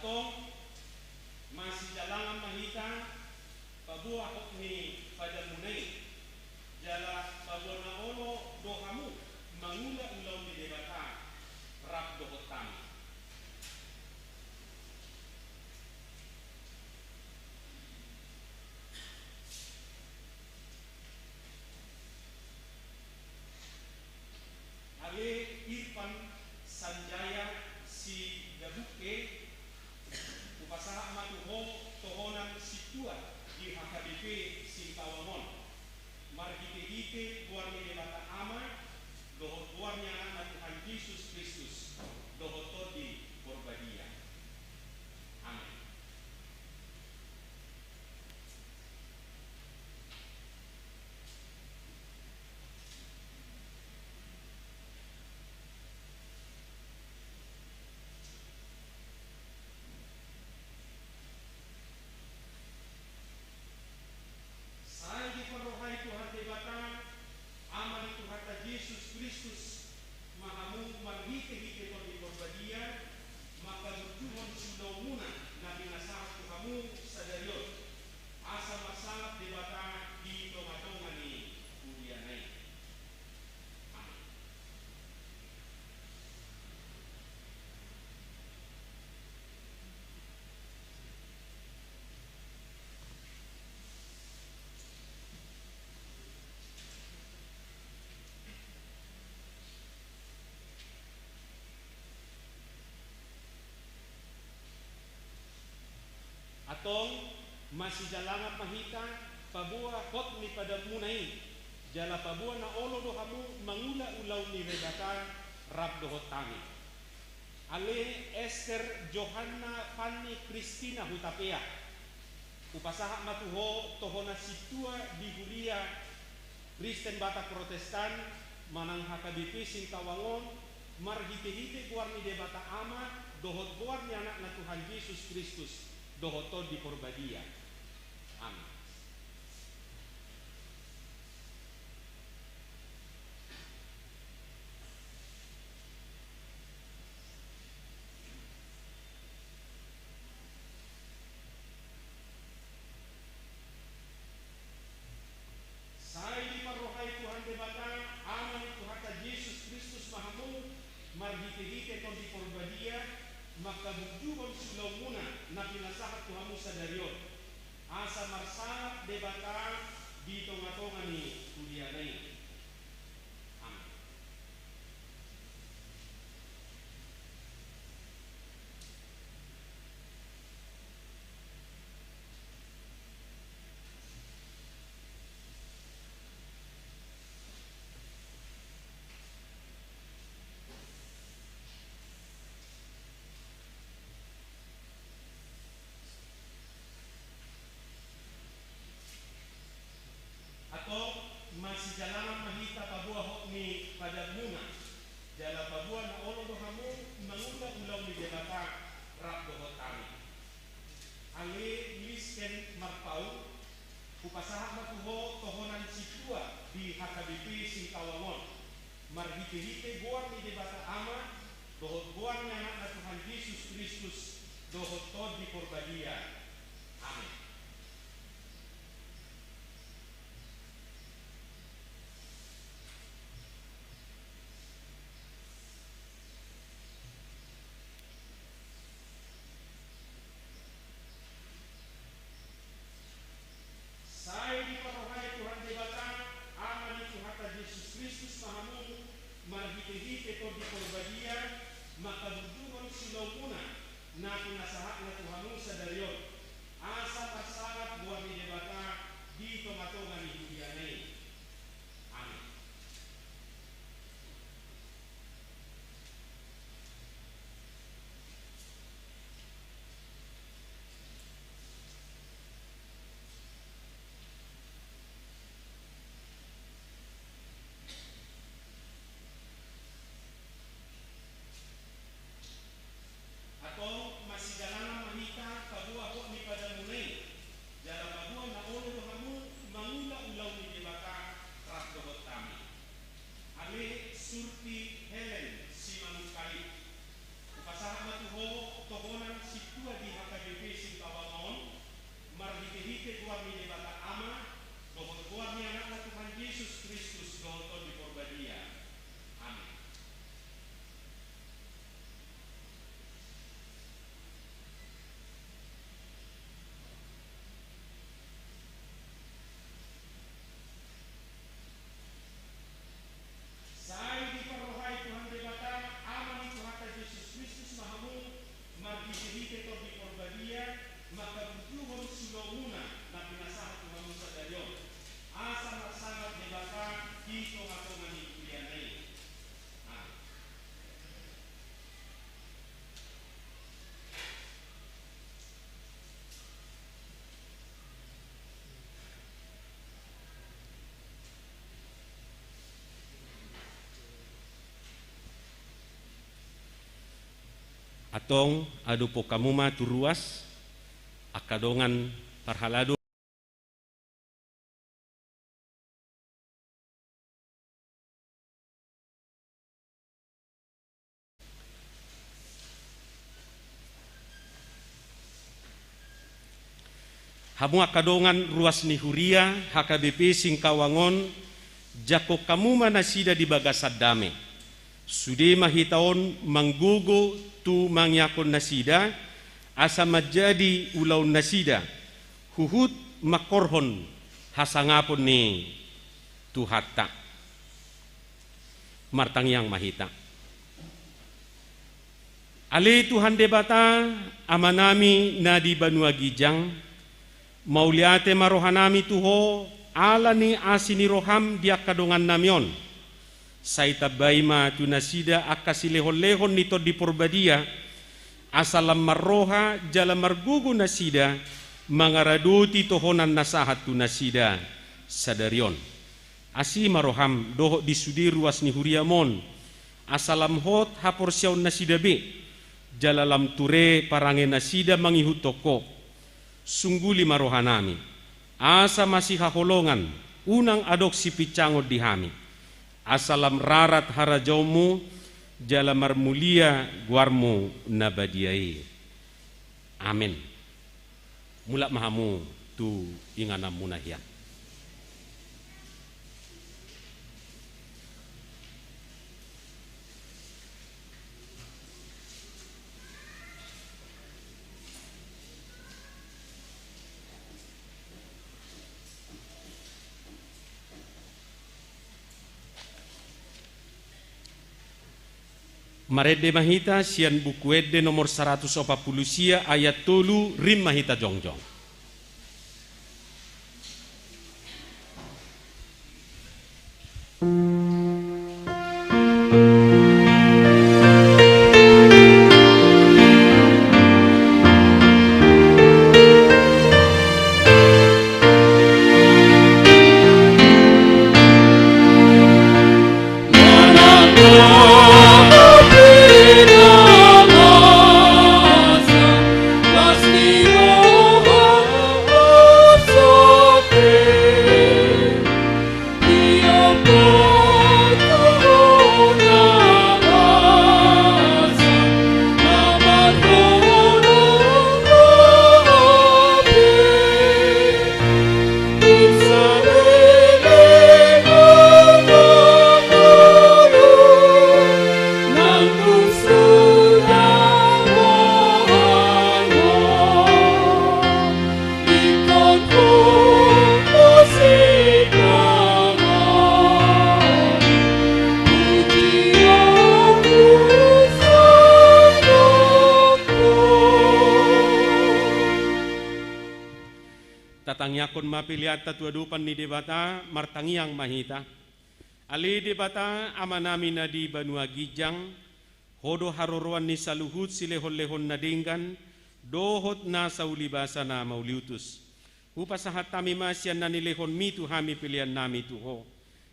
Antong, masidalangan ma hita paboa hot ni padanmuna i, jala paboa na olo do hamu mangula ulaon ni Debata rap dohot hami. Ale Irfan Sanjaya Sidabukke, hupasahat ma tu ho tohonan sintua di H K B P Singkawang on, marhitehite goar ni Debata Ama, dohot goar ni Anakna Tuhan Jesus Kristus, dohot Tondi Porbadia. Amen. Sai diparrohai Tuhan Debata Antong, masijalangan ma hita paboa hot ni padanmuna i, jala paboa na olo do hamu mangula ulaon ni Debata rap dohot hami. Ale Ester Johanna Fanny Kristina Hutapea, hupasahat ma tu ho tohonan sintua di Huria Kristen Batak Protestan manang H K B P Singkawang on, marhitehite goar ni Debata Ama dohot goar ni Anakna Tuhan Jesus Kristus dohot Tondi Porbadia. Amin. Sai diparrohai Tuhan Debata, Ama ni Tuhanta Jesus Kristus ma hamu, marhitehite Tondi Porbadia, manghaburjuhon siulaonmuna na pinasahat tu hamu sadari on. Asa marsangap Debata di tongatonga ni huriana i. Amin. Antong, masijalangan ma hita paboa hot ni padanmuna, jala paboa na olo do hamu mangula ulaon ni Debata rap dohot hami. Ale Lisken Marpaung, hupasahat ma tu ho tohonan sintua di H K B P Singkawang on, marhitehite goar ni Debata Ama dohot goar ni Anakna Tuhan Jesus Kristus dohot Tondi Porbadia. Amin. Sai diparrohai Tuhan Debata, Ama ni Tuhanta Jesus Kristus ma hamu, marhitehite Tondi Porbadia, manghaburjuhon siulaonmuna na pinasahatna tu hamu sadari on. Asa marsangap goar ni Debata di tongatonga ni huriana i. Amin. Antong, masijalangan ma hita paboa hot ni padanmuna i, jala paboa na olo do hamu mangula ulaon ni Debata rap dohot hami. Ale Surti Helen Simanungkalit, hupasahat ma tu ho tohonan sintua di H K B P Singkawang on, marhitehite goar ni Debata Ama dohot goar ni Anakna Tuhan Jesus Kristus dohot Tondi Porbadia. Amin. Sai diparrohai Tuhan Debata, Ama ni Tuhanta Jesus Kristus ma hamu, marhitehite Tondi Porbadia, manghaburjuhon siulaonmuna na pinasahat tu hamu sadari on. Asa marsangap Debata di tongatonga ni huriana i. Amin. Antong, adophon hamu ma tu ruas angka dongan parhalado. Hamu angka dongan ruas ni huria H K B P Singkawang on, jangkon hamu ma nasida di bagasan dame. Sude ma hita on manggogo tu mangiangkon nasida, asa manjadi ulaon nasida, huhut mangkorhon hasangapon ni Tuhanta. Martangiang ma hita. Ale Tuhan Debata, Amanami na di banua ginjang, mauliate ma rohanami tu Ho, ala ni asi ni roham di angka dongannami on. Sai tambai ma tu nasida angka silehonlehon ni Tondi Porbadia, asa lam marroha jala margogo nasida mangaradoti tohonan na sahat tu nasida sadari on. Asi ma roham dohot di sude ruas ni huriam on, asa lam hot haporseaon nasida be, jala lam ture parange nasida mangihuthon Ho. Sungguli ma rohanami, asa masihaholongan, unang adong sipinsangon di hami. Asa lam rarat harajaonmu, jala marmulia goarmu na badia i. Amen. Mulak ma hamu tu ingananmuna hian. Marende ma hita sian Buku Ende nomor saratus opat pulu sia ayat tolu, rim ma hita jongjong. Tatangiangkon ma peleanta tu adopan ni Debata, martangiang ma hita. Ale Debata, Amanami na di banua ginjang, Ho do haroroan ni saluhut silehonlehon na denggan, dohot nasa ulibasa na mauliutus. Hupasahat hami ma sian na nilehonmi tu hami peleannami tu Ho.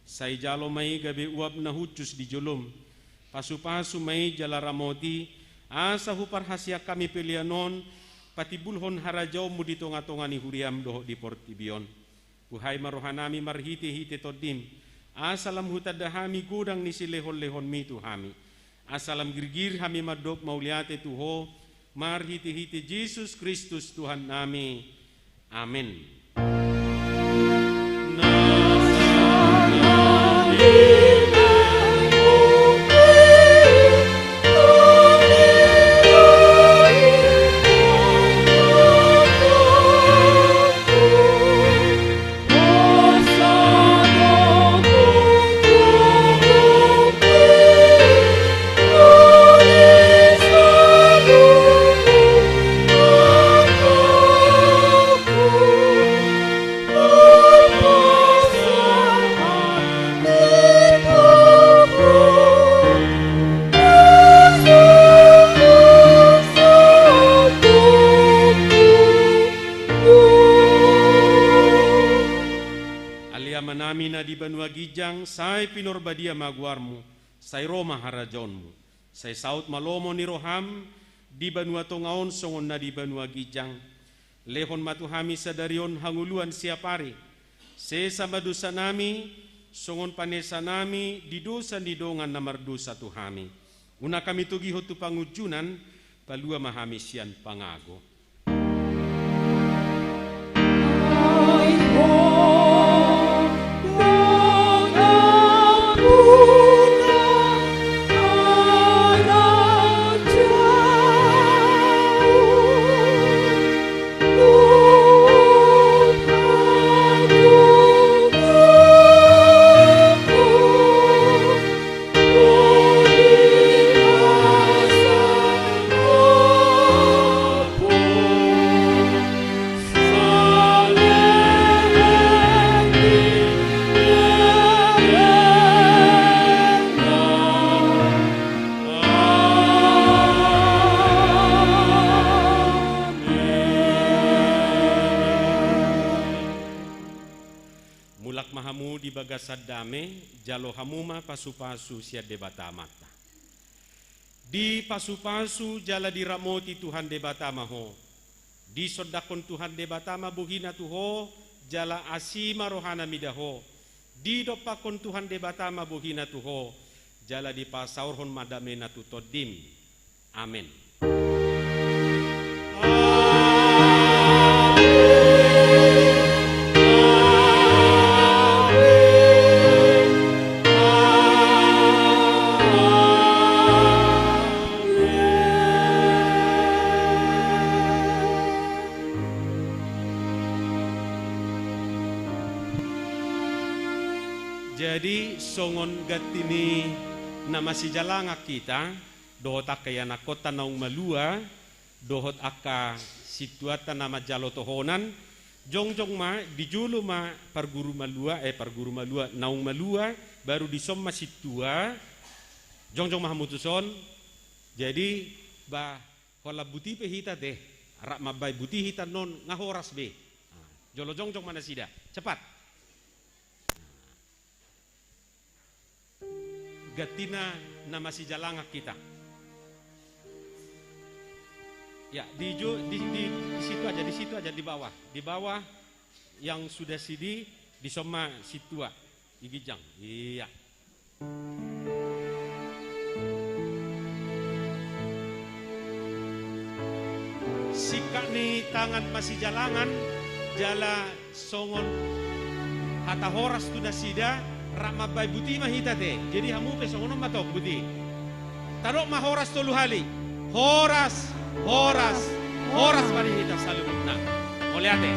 Sai jalo ma i gabe uap na hushus di jolom. Pasupasu ma i jala ramoti, asa huparhaseang hami pelean on, patimbulhon harajaonmu di tongatonga ni huriam dohot di portibi on. Buhai ma rohanami marhitehite Tondim, asa lam hutanda hami godang ni silehonlehonmi tu hami. Asa lam girgir hami mandok mauliate tu Ho, marhitehite Jesus Kristus Tuhannami. Amen. Ale Amanami na di banua ginjang, sai pinorbadia ma goarmu, sai ro ma harajaonmu, sai saut ma lomo ni roham di banua tonga on songon na di banua ginjang. Lehon ma tu hami sadari on hangoluan siapari. Sesa ma dosanami, songon panesanami di dosa ni dongan na mardosa tu hami. Unang hami togihon tu pangunjunan, palua ma hami sian pangago. di bagasan dame, jalo hamu ma pasupasu sian Debata Amanta. Dipasupasu jala diramoti Tuhan Debata ma ho. Disondangkon Tuhan Debata ma bohina tu ho, jala asi ma rohana mida ho. Didompakkon Tuhan Debata ma bohina tu ho, jala dipasaorhon ma damena tu tondim. Amen. Jadi, songon ganti ni na masijalangan hita, dohot angka ianakhonta naung malua, dohot angka sintuanta na manjalo tohonan, jongjong ma, di jolo ma parguru malua, eh, parguru malua, naung malua, baru dison ma sintua, jongjong ma hamu tuson. Jadi, ba, holan buti pe hita te, rap mambaen buti hita non, nga horas be. Nah, jolo jongjong ma nasida, cepat. Ganti na masijalangan hita. Ya, di, ju- di, di, di situ aja, di situ aja, di bawah. Di bawah yang sudah sidi, dison ma sintua. Di ginjang. Iya. Singkat ni tangan masijalangan, jala songon hata horas tu nasida, rap mambaen buti ma hita te. Jadi hamu pe songon on ma tong buti. Tadok ma horas tolu hali. Horas, horas, horas ma di hita saluhutna. Mauliate.